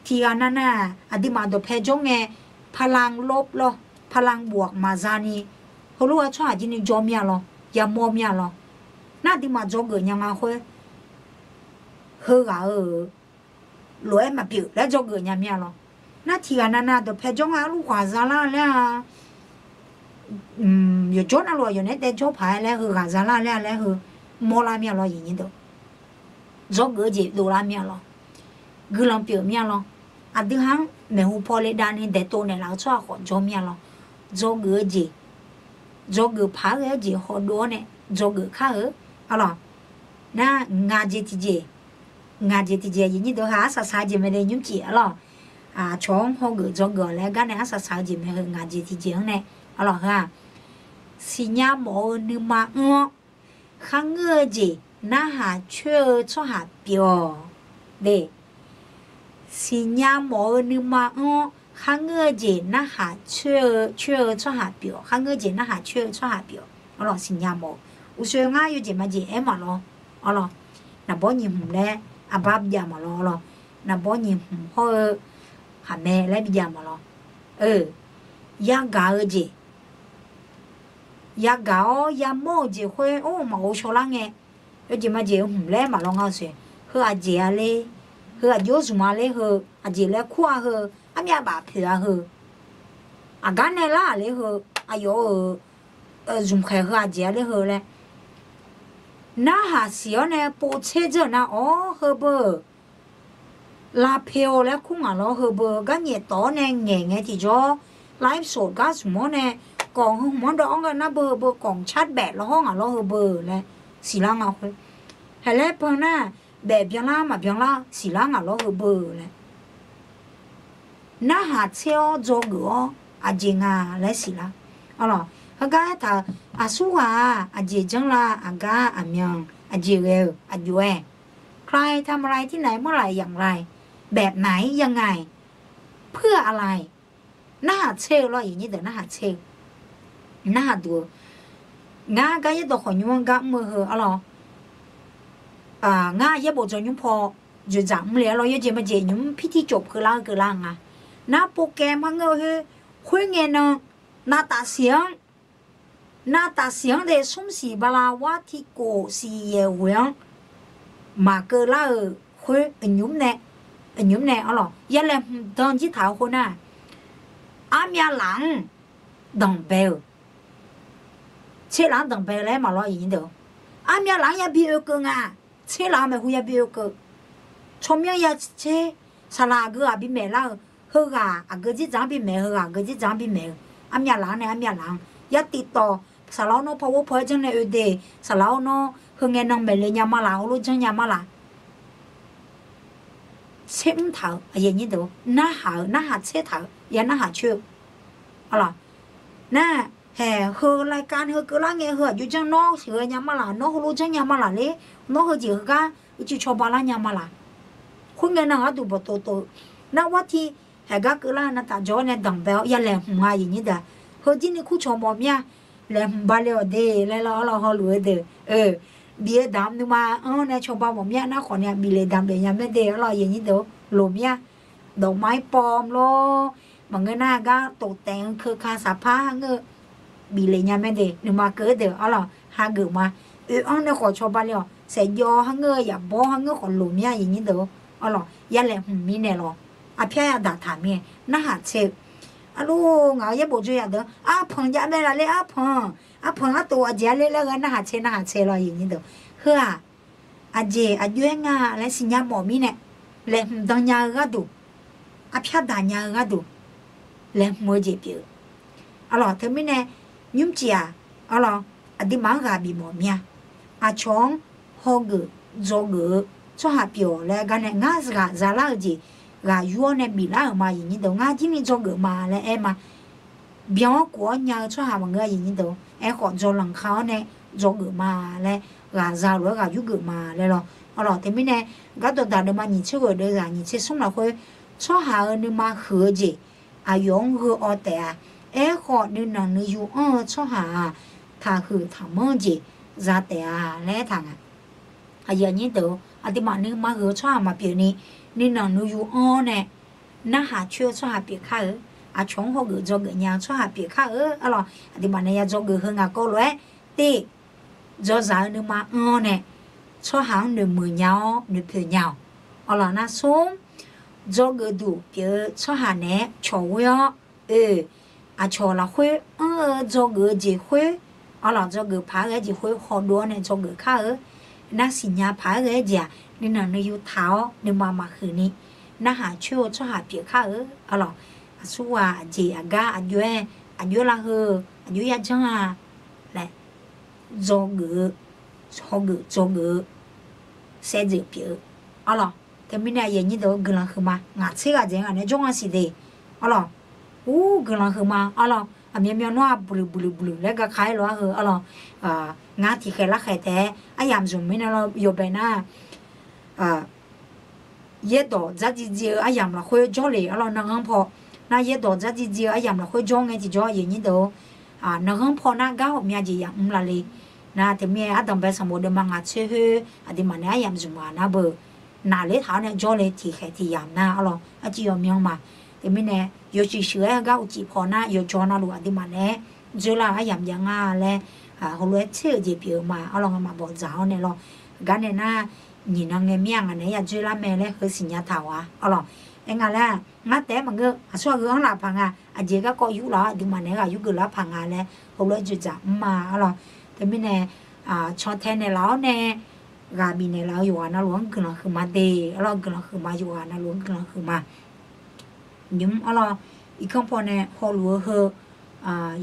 tiq ghaq navnav aqduimaf dawqpae jawr ngae, พลังลบ lawr, พลังบวก maqza ni, heulof-aer tsawrhaq jir ni jawr mir-a lawr, yamawr mir-a lawr. Nar aqduimaf dzawgeuf nya nga khoer, heughaq-euq lof-aer maqpyeuf laer dzawgeuf nya mir-a lawr. Nar tiq ghaq navnav dawqpae jawr nga, arluf khaq za lar laer-a, yawqjawr navluf-aq yawqnaeq-aer daef jawr paq-aer laer heughaq za lar laer-a laer heu mawrlar mir-a lawr, aqyuif nyir deuq. Dzawgeuf-eu jeq dovlar mir-a lawr. Guiqlanq pyeuf mir-a lawr. Aqdui ha-anr maeqhu paw le davni daeqtov naeqlaf-eu tsawrhaq khawf jawr mir-a lawr. Dzawgeuf-eu jeq, dzawgeuf paq-aer ghae-eu jeq hawdov-awr nae dzawgeuf kar-eu, arlawr. Nar ngaq jeq tiqjeq, ngaq jeq tiqjeq aqyuif nyir deuq ha arsaq saq-eu jeq mae le nymrcif, arlawr. Aqcawq-anr hawgeuf dzawgeuf-awq laer gar nae arsaq saq-eu jeq mae heu ngaq jeq tiqjeq-anr nae, arlawr, heu-aq, siqnya mawf-eu nuima anr-awr, kharngeur-eu jeq narhaq coer-eu tsawrhaq pyeuf-awq. De, siqnya mawf-eu nuima anr-awr kharngeur-eu jeq narhaq coer-eu, coer-eu tsawrhaq pyeuf-awq. Kharngeur-eu jeq narhaq coer-eu tsawrhaq pyeuf-awq. Arlawr, siqnya mawf-eu, uqshoe ngar yawjeq majeq aer maqlawr. Arlawr, naqbawr nyiq hmq laer aqbar bijav maqlawr. Arlawr, naqbawr nyiq hmq hawr-eu khaqmae laer bijav maqlawr. Yagaq-eu jeq, yagaq-awr yamawr-eu jeq khoer or maqghov shawrlar ngae, yawjeq majeq-eu hmq laer maqlawr nga-eu soeq. Heu aqjeq-a ler, heu aqjox zmq-a ler heu, aqjeq laer kur-a heu, armyav baf poeq-a heu, aqgar nae lar-aq ler heu, aqyawf-euq zmqkhaeq heu aqjeq-a ler heu laer, narhaq siq-awr nae povtser dzeur-eu nar-awr heubeu-euq lavpoeq-awq laer kur ngaq lawr heubeu-eu gar nyaef tawf-awr nae ngaeq ngae tiqjawr, live show gar zmq-awr nae kawq heu hmq-anr dawv-awr ngae nar beu heubeu kawq car baef lawhawr ngaq lawr heubeu laer siqlar nga khoer. Haeq laer pan nar, baef byanlar maqbyanlar siqlar ngaq lawr heubeu laer. Narhaq tser-awr dzawgeuf-awr aqjeq nga laer siqlar. Arlawr, heugar aertaq-euq, aqsurghaq-aq aqjeq janrlar, aqgar aqmyan aqjeq ghae-euq aqjox-aer, ใครทำอะไรที่ไหนเมื่อไหร่อย่างไร แบบไหนยังไง เพื่ออะไร narhaq tser-eu lawr, aqyuif nyir deuq, narhaq tser-eu. narhaq duq-eu. Ngar gar yaerdawq khawf nymr-anr gar mr-eu heu arlawr. Ngar yaerbof dzaw nymr paw dzoeqdzaq mr le arlawr, yawjeq majeq nymr pirtir cof peular-eu keuvlar nga. Nar pov kaev mar ngeur-eu khoer, khoerngae nan navtaf siq-anr, navtaf siq-anr de smr siq bala war tiq kof siq yaeq ghoeq-anr maqkeuv lar-euq khoer, nymr nae, nymr nae arlawr ya laeqhmq dan jir taq-eu khoernar, armyav laf-anr danqbae-euq, tser laf-anr danqbae-eu laer maqlawr, armyav laf-anr yabi oekeuv nga. Tser laf-anr maeqhu yabi oekeuv. Tsawrmyanr ya tser, saqlaq aqgeu ghaq bimaeq lar-eu, heughaq aqgeu dzerdzaq-anr bimaeq-eu, heughaq aqgeu dzerdzaq-anr bimaeq-eu, armyav laf-anr nae armyav laf-anr yar tiqtawq, saqlaq-awr nawr paw ghoer paw-aer janr nae oe de, saqlaq-awr nawr heu ngae nan maeqle nya ma laf, heulof janr nya ma laf. Tser mr taq-eu aqyuif aqnyir deuq, narhaq-eu narhaq tser taq-eu ya narhaq coer-eu. Arlawq, nar, haeq heu laikav heu keuvlar ngae heu aqjox janr nawr sheuqghae nya ma laf, nawr heulof janr nya ma laf ler, nawr heujeq heugar uicuiv cawba lar nya ma laf. Khoerngae nan gharduq bawqtov tov-eu, nar war ti haeq gar keuvlar-eu navtaf jawr-awr nae danqbae-awr ya laeqhmq-a aqyuif aqnyir deuq-aq, heujir ni kurcawq mawf mir-a. Laeqhmq bale-awq de laer lawr arlawr hawluf-eu deuq, bif-eu damq nuima anr nae cawba mawf mir-a, nar khawf ni-aq bif le damq baef nya mae de arlawr aqyuif aqnyir deuq-or, loq mir-a. Dawqma-ir pawv lor, maqngeur nar gar tof taef-eu keuka saqpar ngeur-eu bif le nya mae de, nuima keuv-eu deuq arlawr hageuf ma. Oe-anr nae khawf cawba le-awq, saeqjawv ha ngeur-eu yaqbawr ha ngeur khawf loq mir-a aqyuif aqnyir deuq-or, arlawr ya laeqhmq mirnae lawr, arpyar yadaq taq mir-aer narhaq tser-eu. Arlawr ngaq-euq yaerbof dzoe yaq deuq-anr arpanq jav mae laf ler, arpanq, arpanq artof aqjeq-a ler laer ghae narhaq tser narhaq tser lawr aqyuif aqnyir deuq. Heu-aq, aqjeq aqjox-aer nga laer siqnya mawf mirnae, laeqhmq dan nya-eu gharduq, arpyar daq nya-eu gharduq, laeqhmq-eu jeq pyeuf-eu. Arlawq teumirnae, nymrcif-aq, arlawq, aqduimaf-anr ghaq bif mawf mir-a. Aqcawq-anr hawgeuf dzawgeuf-eu tsawrhaq pyeuf-awq laer gar nae ngar ghaq zalar-eu jeq ghaq yur-awr nae biflar-euq ma aqyuif aqnyir deuq, ngar jir ni dzawgeuf ma laer aer ma. Byan-awr kof-awr nya-eu tsawrhaq maqngeur aqyuif aqnyir deuq, aerkhawf dzawlanq ka-awr nae dzawgeuf ma laer, ghaq za lof-aer ghaq yurgeuf ma laer lawr. Arlawq teumirnae, gardawqdaq deuvma nyiq tser ghoeq deuvzaq nyiq tser smr lafkhoer, tsawrhaq-euq nuima huiq-eu jeq aqyawf-anr gheu-awr taef-a. Aerkhawf nuinanq nuiyu anr-eu tsawrhaq-aq, taqhuiq taqmanr-eu jeq za taef-a laer aertaq nga. Aqyuif aqnyir deuq-or, aqduimaf nuima huiq-eu tsawrhaq maqpyeuf ni, nuinanq nuiyu anr-awr nae narhaq coer-eu tsawrhaq pyeuf kar-eu. Aqcawq-anr hawgeuf dzawgeuf nya-eu tsawrhaq pyeuf kar-eu. Arlawq aqduimaf nae ya dzawgeuf heu ngaq kawv lof-aer, te, dzawzaq-eu nuima anr-awr nae tsawrhaq-anr noeqmuiq nya-awr noeqpoeq nya-awq. Arlawq nar smr, dzawgeuf duq pyeuf-eu tsawrhaq naeq-aer cawq ghoer-awr, oe, aqcawq lafkhoer anr-eu dzawgeuf-eu jeq khoer, arlawq dzawgeuf paq-aer ghae-aer jeq khoer hawdov-awr nae dzawgeuf kar-eu. Nar siqnya paq-aer ghae-aer jeq-aq, nuinanq nuiyu taq-awr nuima maqhuiq ni, narhaq coer-eu tsawrhaq pyeuf kar-eu. Arlawq, aqsurghaq aqjeq aqgar aqjox-aer, aqjox lar heu, aqjox yajanr-a laer, dzawgeuf-eu, hawgeuf dzawgeuf-eu saevdzeuf pyeuf-eu. Arlawq teumirnae aqyuif aqnyir deuq-or, guiqlanq huiqma. Ngaq tser ghaq dzaeq-aer ngaq nae jawr nga siq de. Arlawq, ur, guiqlanq huiqma. Arlawq aqmyanmyan nawr-aq buiqluiq buiqluiq buiqluiq laer gaka-aer lof-aer heu. Arlawq, ngar tiqkhaeq larkhaeq taef-aer aryamq zmq mirnae lawr yawbae nar, yaerdawq dzardziv dziv-eu aryamq lafkhoer jawr le. Arlawq nanghanr paw, nar yaerdawq dzardziv dziv-eu aryamq lafkhoer jawr ngae tiqjawr aqyuif aqnyir deuq-or, nanghanr paw nar gar ghawqmya jeq yamr la le. Nar teumirnae ardanqbae sanqbof deuvma ngaq tser khoer aqduimaf nae aryamq zmq ghaq nar beu, naqler taq-awr nae jawr le tiqkhaeq tiq yamq nar arlawq arciv yawmyan ma. Teumirnae yawshuif shuif-aer gar uqcif paw nar yawqjawr navluf aqduimaf naeq-aer dzoerlar-eu aryamq jav nga laer, heulof-aer tser-euq jeq pyeuf-eu ma. Arlawq ngamaf bawfdzaq-awr nae lawr, gar nae nar nyiq nan ngae mir-a ngaq naeq-aer ya dzoerlar mae laer heu siqnya taq-awq-a. Arlawq, aer nga laer-aq ngar taef-aer maqngeur, aqsur aqgeu-anr laf paq nga, aqjeq garkawv yurlaf-awr aqduimaf naeq-aer ghaq yurgeuf lar paq nga laer heulof-aer dzoeqdzaq mr ma. Arlawq teumirnae, cantae naeqlaf-awr nae, ghaq bifnaeq laf-eu yawqghaq navluf-anr guiqlanq huiqma de. Arlawq guiqlanq huiqma, yawqghaq navluf-anr guiqlanq huiqma. Nymq arlawq, irkanr paw nae hawluf-eu heu,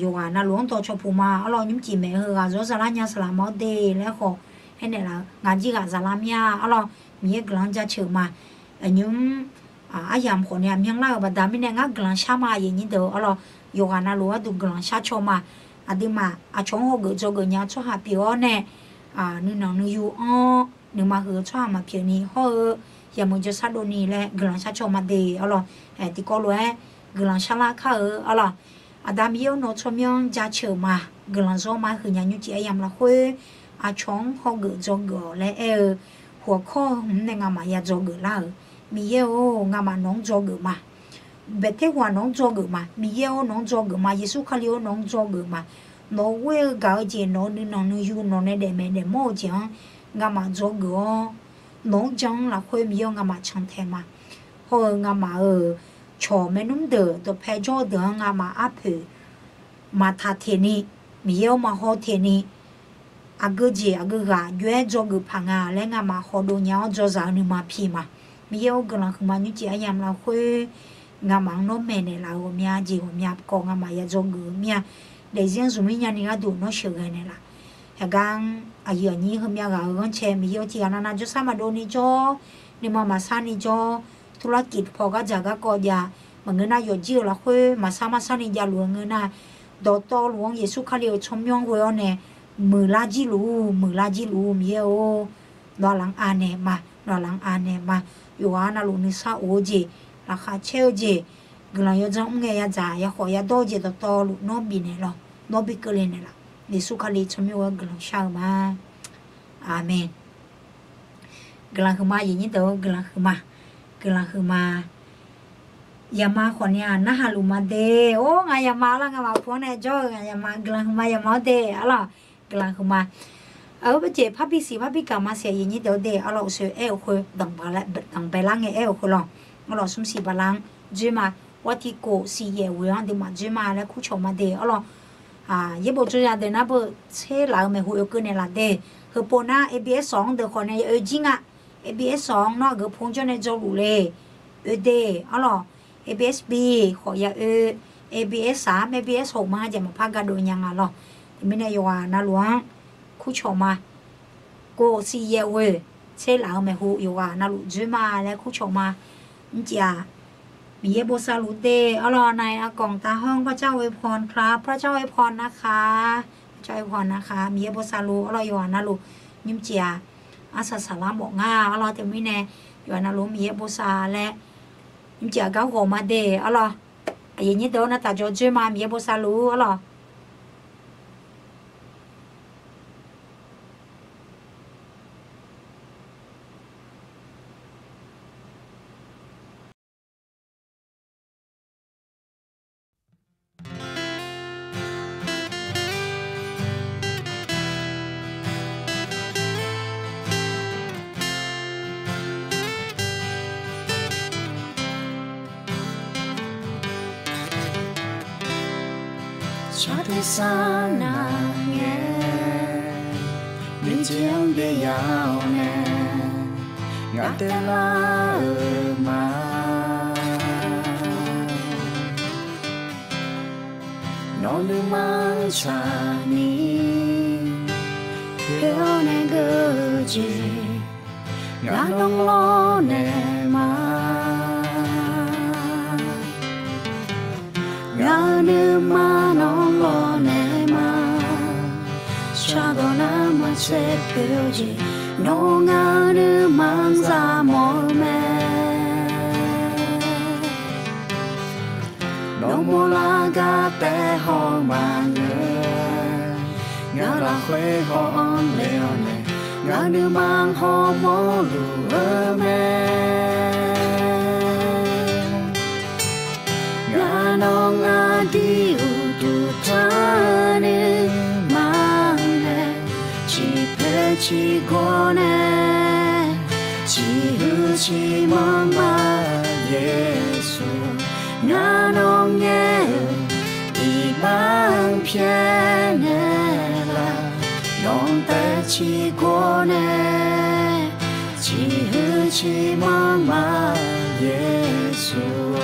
yawqghaq navluf-anr dawqcawq puq ma. Arlawq nymrcif maeq heu ghaq zawr zalar nya saqlaq ma-awr de laer khawf, aernaeq laf-eu ngaq jir ghaq zalar mir-a. Arlawq Miqyaer guiqlanq-anr jaceuq ma. Nymq aryamq khawf ni aqmyanlar-euq baqda mirnae ngar guiqlanq shar ma aqyuif aqnyir deuq. Arlawq yawqghaq navluf gharduq guiqlanq shar caw ma. Aqduimaf aqcawq-anr hawgeuf dzawgeuf nya-eu tsawrhaq pyeuf-awr nae, nuinanq nuiyu anr-awr nuima huiq-eu tsawrhaq maqpyeuf ni hawr-eu, yamq jawrshar dov ni laer guiqlanq shar caw ma de. Arlawq tiqkawv lof-aer guiqlanq sharlar kar-eu. Arlawq Aqda Miqyaer-or, nawq-eu tsawrmyanr-anr jaceuq ma. Guiqlanq zawr ma. Huiqnya nymrcif aryamq lafkhoer aqcawq-anr hawgeuf dzawgeuf-awq laer aer-eu, huqkawr-eu hmq nae ngamaf ya dzawgeuf lar-euq. Miqyaer-or, ngamaf nawq-anr dzawgeuf ma. Baeqtaeq huq-aq nawq-anr dzawgeuf ma. Miqyaer-or, nawq-anr dzawgeuf ma. Yeqsur Kali-or, nawq-anr dzawgeuf ma. Nawq-eu ghoer-eu gaq-eu jeq, nawq-eu nuinanq nuiyu nawq nae daefmaeq daefmawr-eu jeq-anr ngamaf dzawgeuf-awr, nawq-anr jan-anr lafkhoer Miqyaer-or, ngamaf cantae ma. Hawr-eu ngamaf-euq cawq maernmr deuq dawqpae jawr-eu deuq-anr ngamaf arpoeq maqtaq teq ni, Miqyaer-or, maqhaw teq ni, aqgeu jeq aqgeu ghaq jov-aer dzawgeuf paq nga laer ngamaf hawdov nya-awr dzawzaq-eu nuima pi ma. Miqyaer-or, guiqlanq huiqma nymrcif aryamq lafkhoer ngamaf-anr nawr maeqnaeq laf-euq ghawqmya jeq ghawqmya kawv ngamaf ya dzawgeuf-eu mir-a. Daefzir-anr zmq mir nyani gharduq nawr sheuqghae naeq laf. Heugar-anr aqyuif aqnyir heumya ghaq-euq ghanrcae Miqyaer-or, tiqghaq navnav jawrsar maqdov ni jawr, nuima maqsar ni jawr, turlarkif paw gardzaq garkawv jav, maqngeur nar yawqjir-euq lafkhoer maqsar marsar ni javluf-eu ngeur nar, dawqtawvluf-anr Yeqsur Kali-euq tsawrmyanr ghoe-awr nae, muiqlar jir luf-ur, muiqlar jir luf-ur. Miqyaer-or, nawq-aq laf-anr anaeq ma, nawq-aq laf-anr anaeq ma. Yawqghaq navluf nuisar of-eu jeq, laqkhaq caer-eu jeq, guiqlanq yawdzanr mr ngae yadzaq yakhawf yadawr-eu jeq dawqtawvluf nawr bifnaeq lawq, nawr bi keuvle naeq laf. Yeqsur Kali tsawrmyanr ghoe-awr guiqlanq shar-eu ma. Aqmeq. Guiqlanq huiqma, aqyuif aqnyir deuq-or, guiqlanq huiqma, guiqlanq huiqma. Yaqma khawfni-aq narhaq luf ma de. Or, ngaq yaqma arlawr, ngamaf pu-anr nae jawr-eu ngaq yaqma, guiqlanq huiqma yaqma-awr de arlawr, guiqlanq huiqma. Aqgeu bajeq parbi siq parbi gaq ma siq, aqyuif aqnyir deuq-or de arlawr, uqshoe aer-euq khoer danqbae lar ngae aer-euq khoer lawr, arlawr smr siq bala-anr dzoer ma. War tiq kof siq yaef ghoe-anr aqduimaf dzoer ma laer kurcawq ma de arlawr. Yaerbof dzoer ya deuq nar beu tser laf-eu maeqhu oekeuv naeq laf de. Heupov nar A B S-awq-anr deuq khawfnae ya oe jir nga. A B S-awq-anr nawr aqgeu pu-anr jawr nae dzawluf le. Oe de arlawr. A B S B khawf ya oe. A B S saq-ar mae, A B S hoq ma jeq maqpar gardov nya nga lawr. Teumirnae yawqghaq navluf-anr kurcawq ma. Kof siq yaef ghoe tser laf-eu maeqhu yawqghaq navluf dzoer ma laer kurcawq ma. Mrcif-aq, Miqyaer bosav luf de arlawr. ในโอกาสนี้ ขอพระเจ้าอวยพรครับ พระเจ้าอวยพรนะคะ พระเจ้าอวยพรนะคะ Miqyaer bosav luf arlawr. Yawqghaq navluf nymrcif-aq, arsaq saqlar mawf nga arlawr. Teumirnae yawqghaq navluf Miqyaer bosav laer nymrcif-aq gar ghawq ma de arlawr. Aqyuif aqnyir deuq-or, nar taq jawr dzoer ma, Miqyaer bosav luf arlawr. Saqteq sar nar ngae, nuijeq-anr byav-awr nae, ngaq taevlar-euq ma. Nawq nuima-anr tsaqni, khoer-awr nae geur-eu jeq, ngaq nawr lawrnaeq ma. Ngaq-euq nuima nawr lawrnaeq ma. Shardawq nar maqtser poeq-eu jeq, nawr ngaq-euq nuima-anr zaq mawf-eu mae. Nawr mawrlar gar taef haw maqngeur, ngaq lafkhoer haw-anr le-awr nae, ngaq nuima hawmawr luf-eu mae. Ngaq nawr ngaq dui uqduq tanr nuima nae, ciqpoeq ciqgawr nae, ciqhuiq ciqmanr ma Yeqsur. Ngaq nawr ngaer-euq iqbax-anr pyaeqnaeq laf, nawq-anr taef ciqgawr nae, ciqhuiq ciqmanr ma Yeqsur.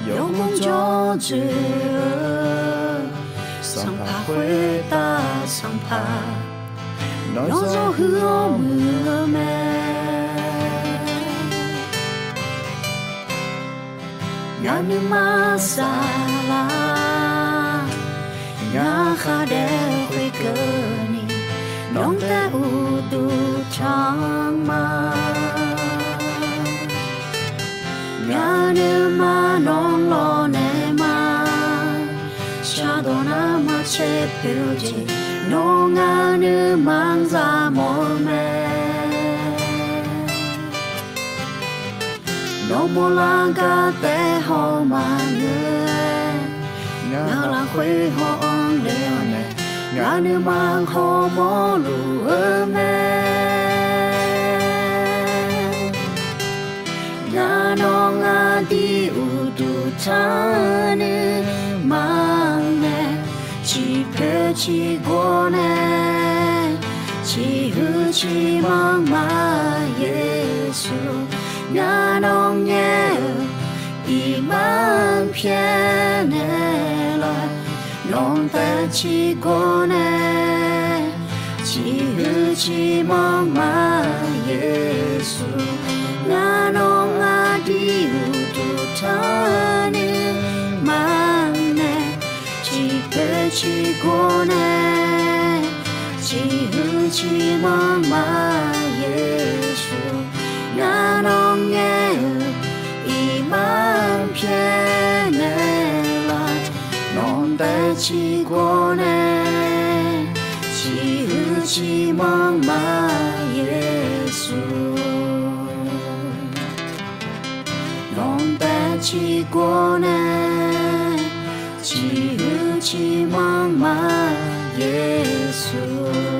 Yawmuiq jawr dzoeq-eu Sanqpaq khoertav Sanqpaq, nawr zawhuiq-awr muiq-eu mae. Ngaq nuima saflar, ngaq khardaef khoerkeuvni, nawq-anr taef uqduq tanq ma. Ngaq Nuima nawr lawrnaeq ma. Shardawq nar maqcaer poeq-eu jeq, nawr ngar nuima-anr za mawf-eu mae. Nawr mawrlar gar taef haw maqngeur-aer, ngaq lafkhoer haw-anr le-awr nae, ngaq nuima hawmawr luf-eu mae. Ngar nawr ngar dir uqduq taq nuima-anr nae, ciqpoeq ciqgor nae, ciqhuiq ciqmanr ma Yeqsur. Ngar nawr nyaer-euq iqbax-anr pyaeqnaeq laf, nawq-anr taef ciqgor nae, ciqhuiq ciqmanr ma Yeqsur. Ngar nawr ngar dir uqduq taq nuima-anr nae, ciqpoeq ciqgor nae, ciqhuiq ciqmanr ma Yeqsur. Ngar nawr nyaer-euq iqbax-anr pyaeqnaeq laf, nawq-anr taef ciqgor nae, ciqhuiq ciqmanr ma Yeqsur. Nawq-anr taef ciqgor nae, ciqhuiq ciqmanr ma Yeqsur.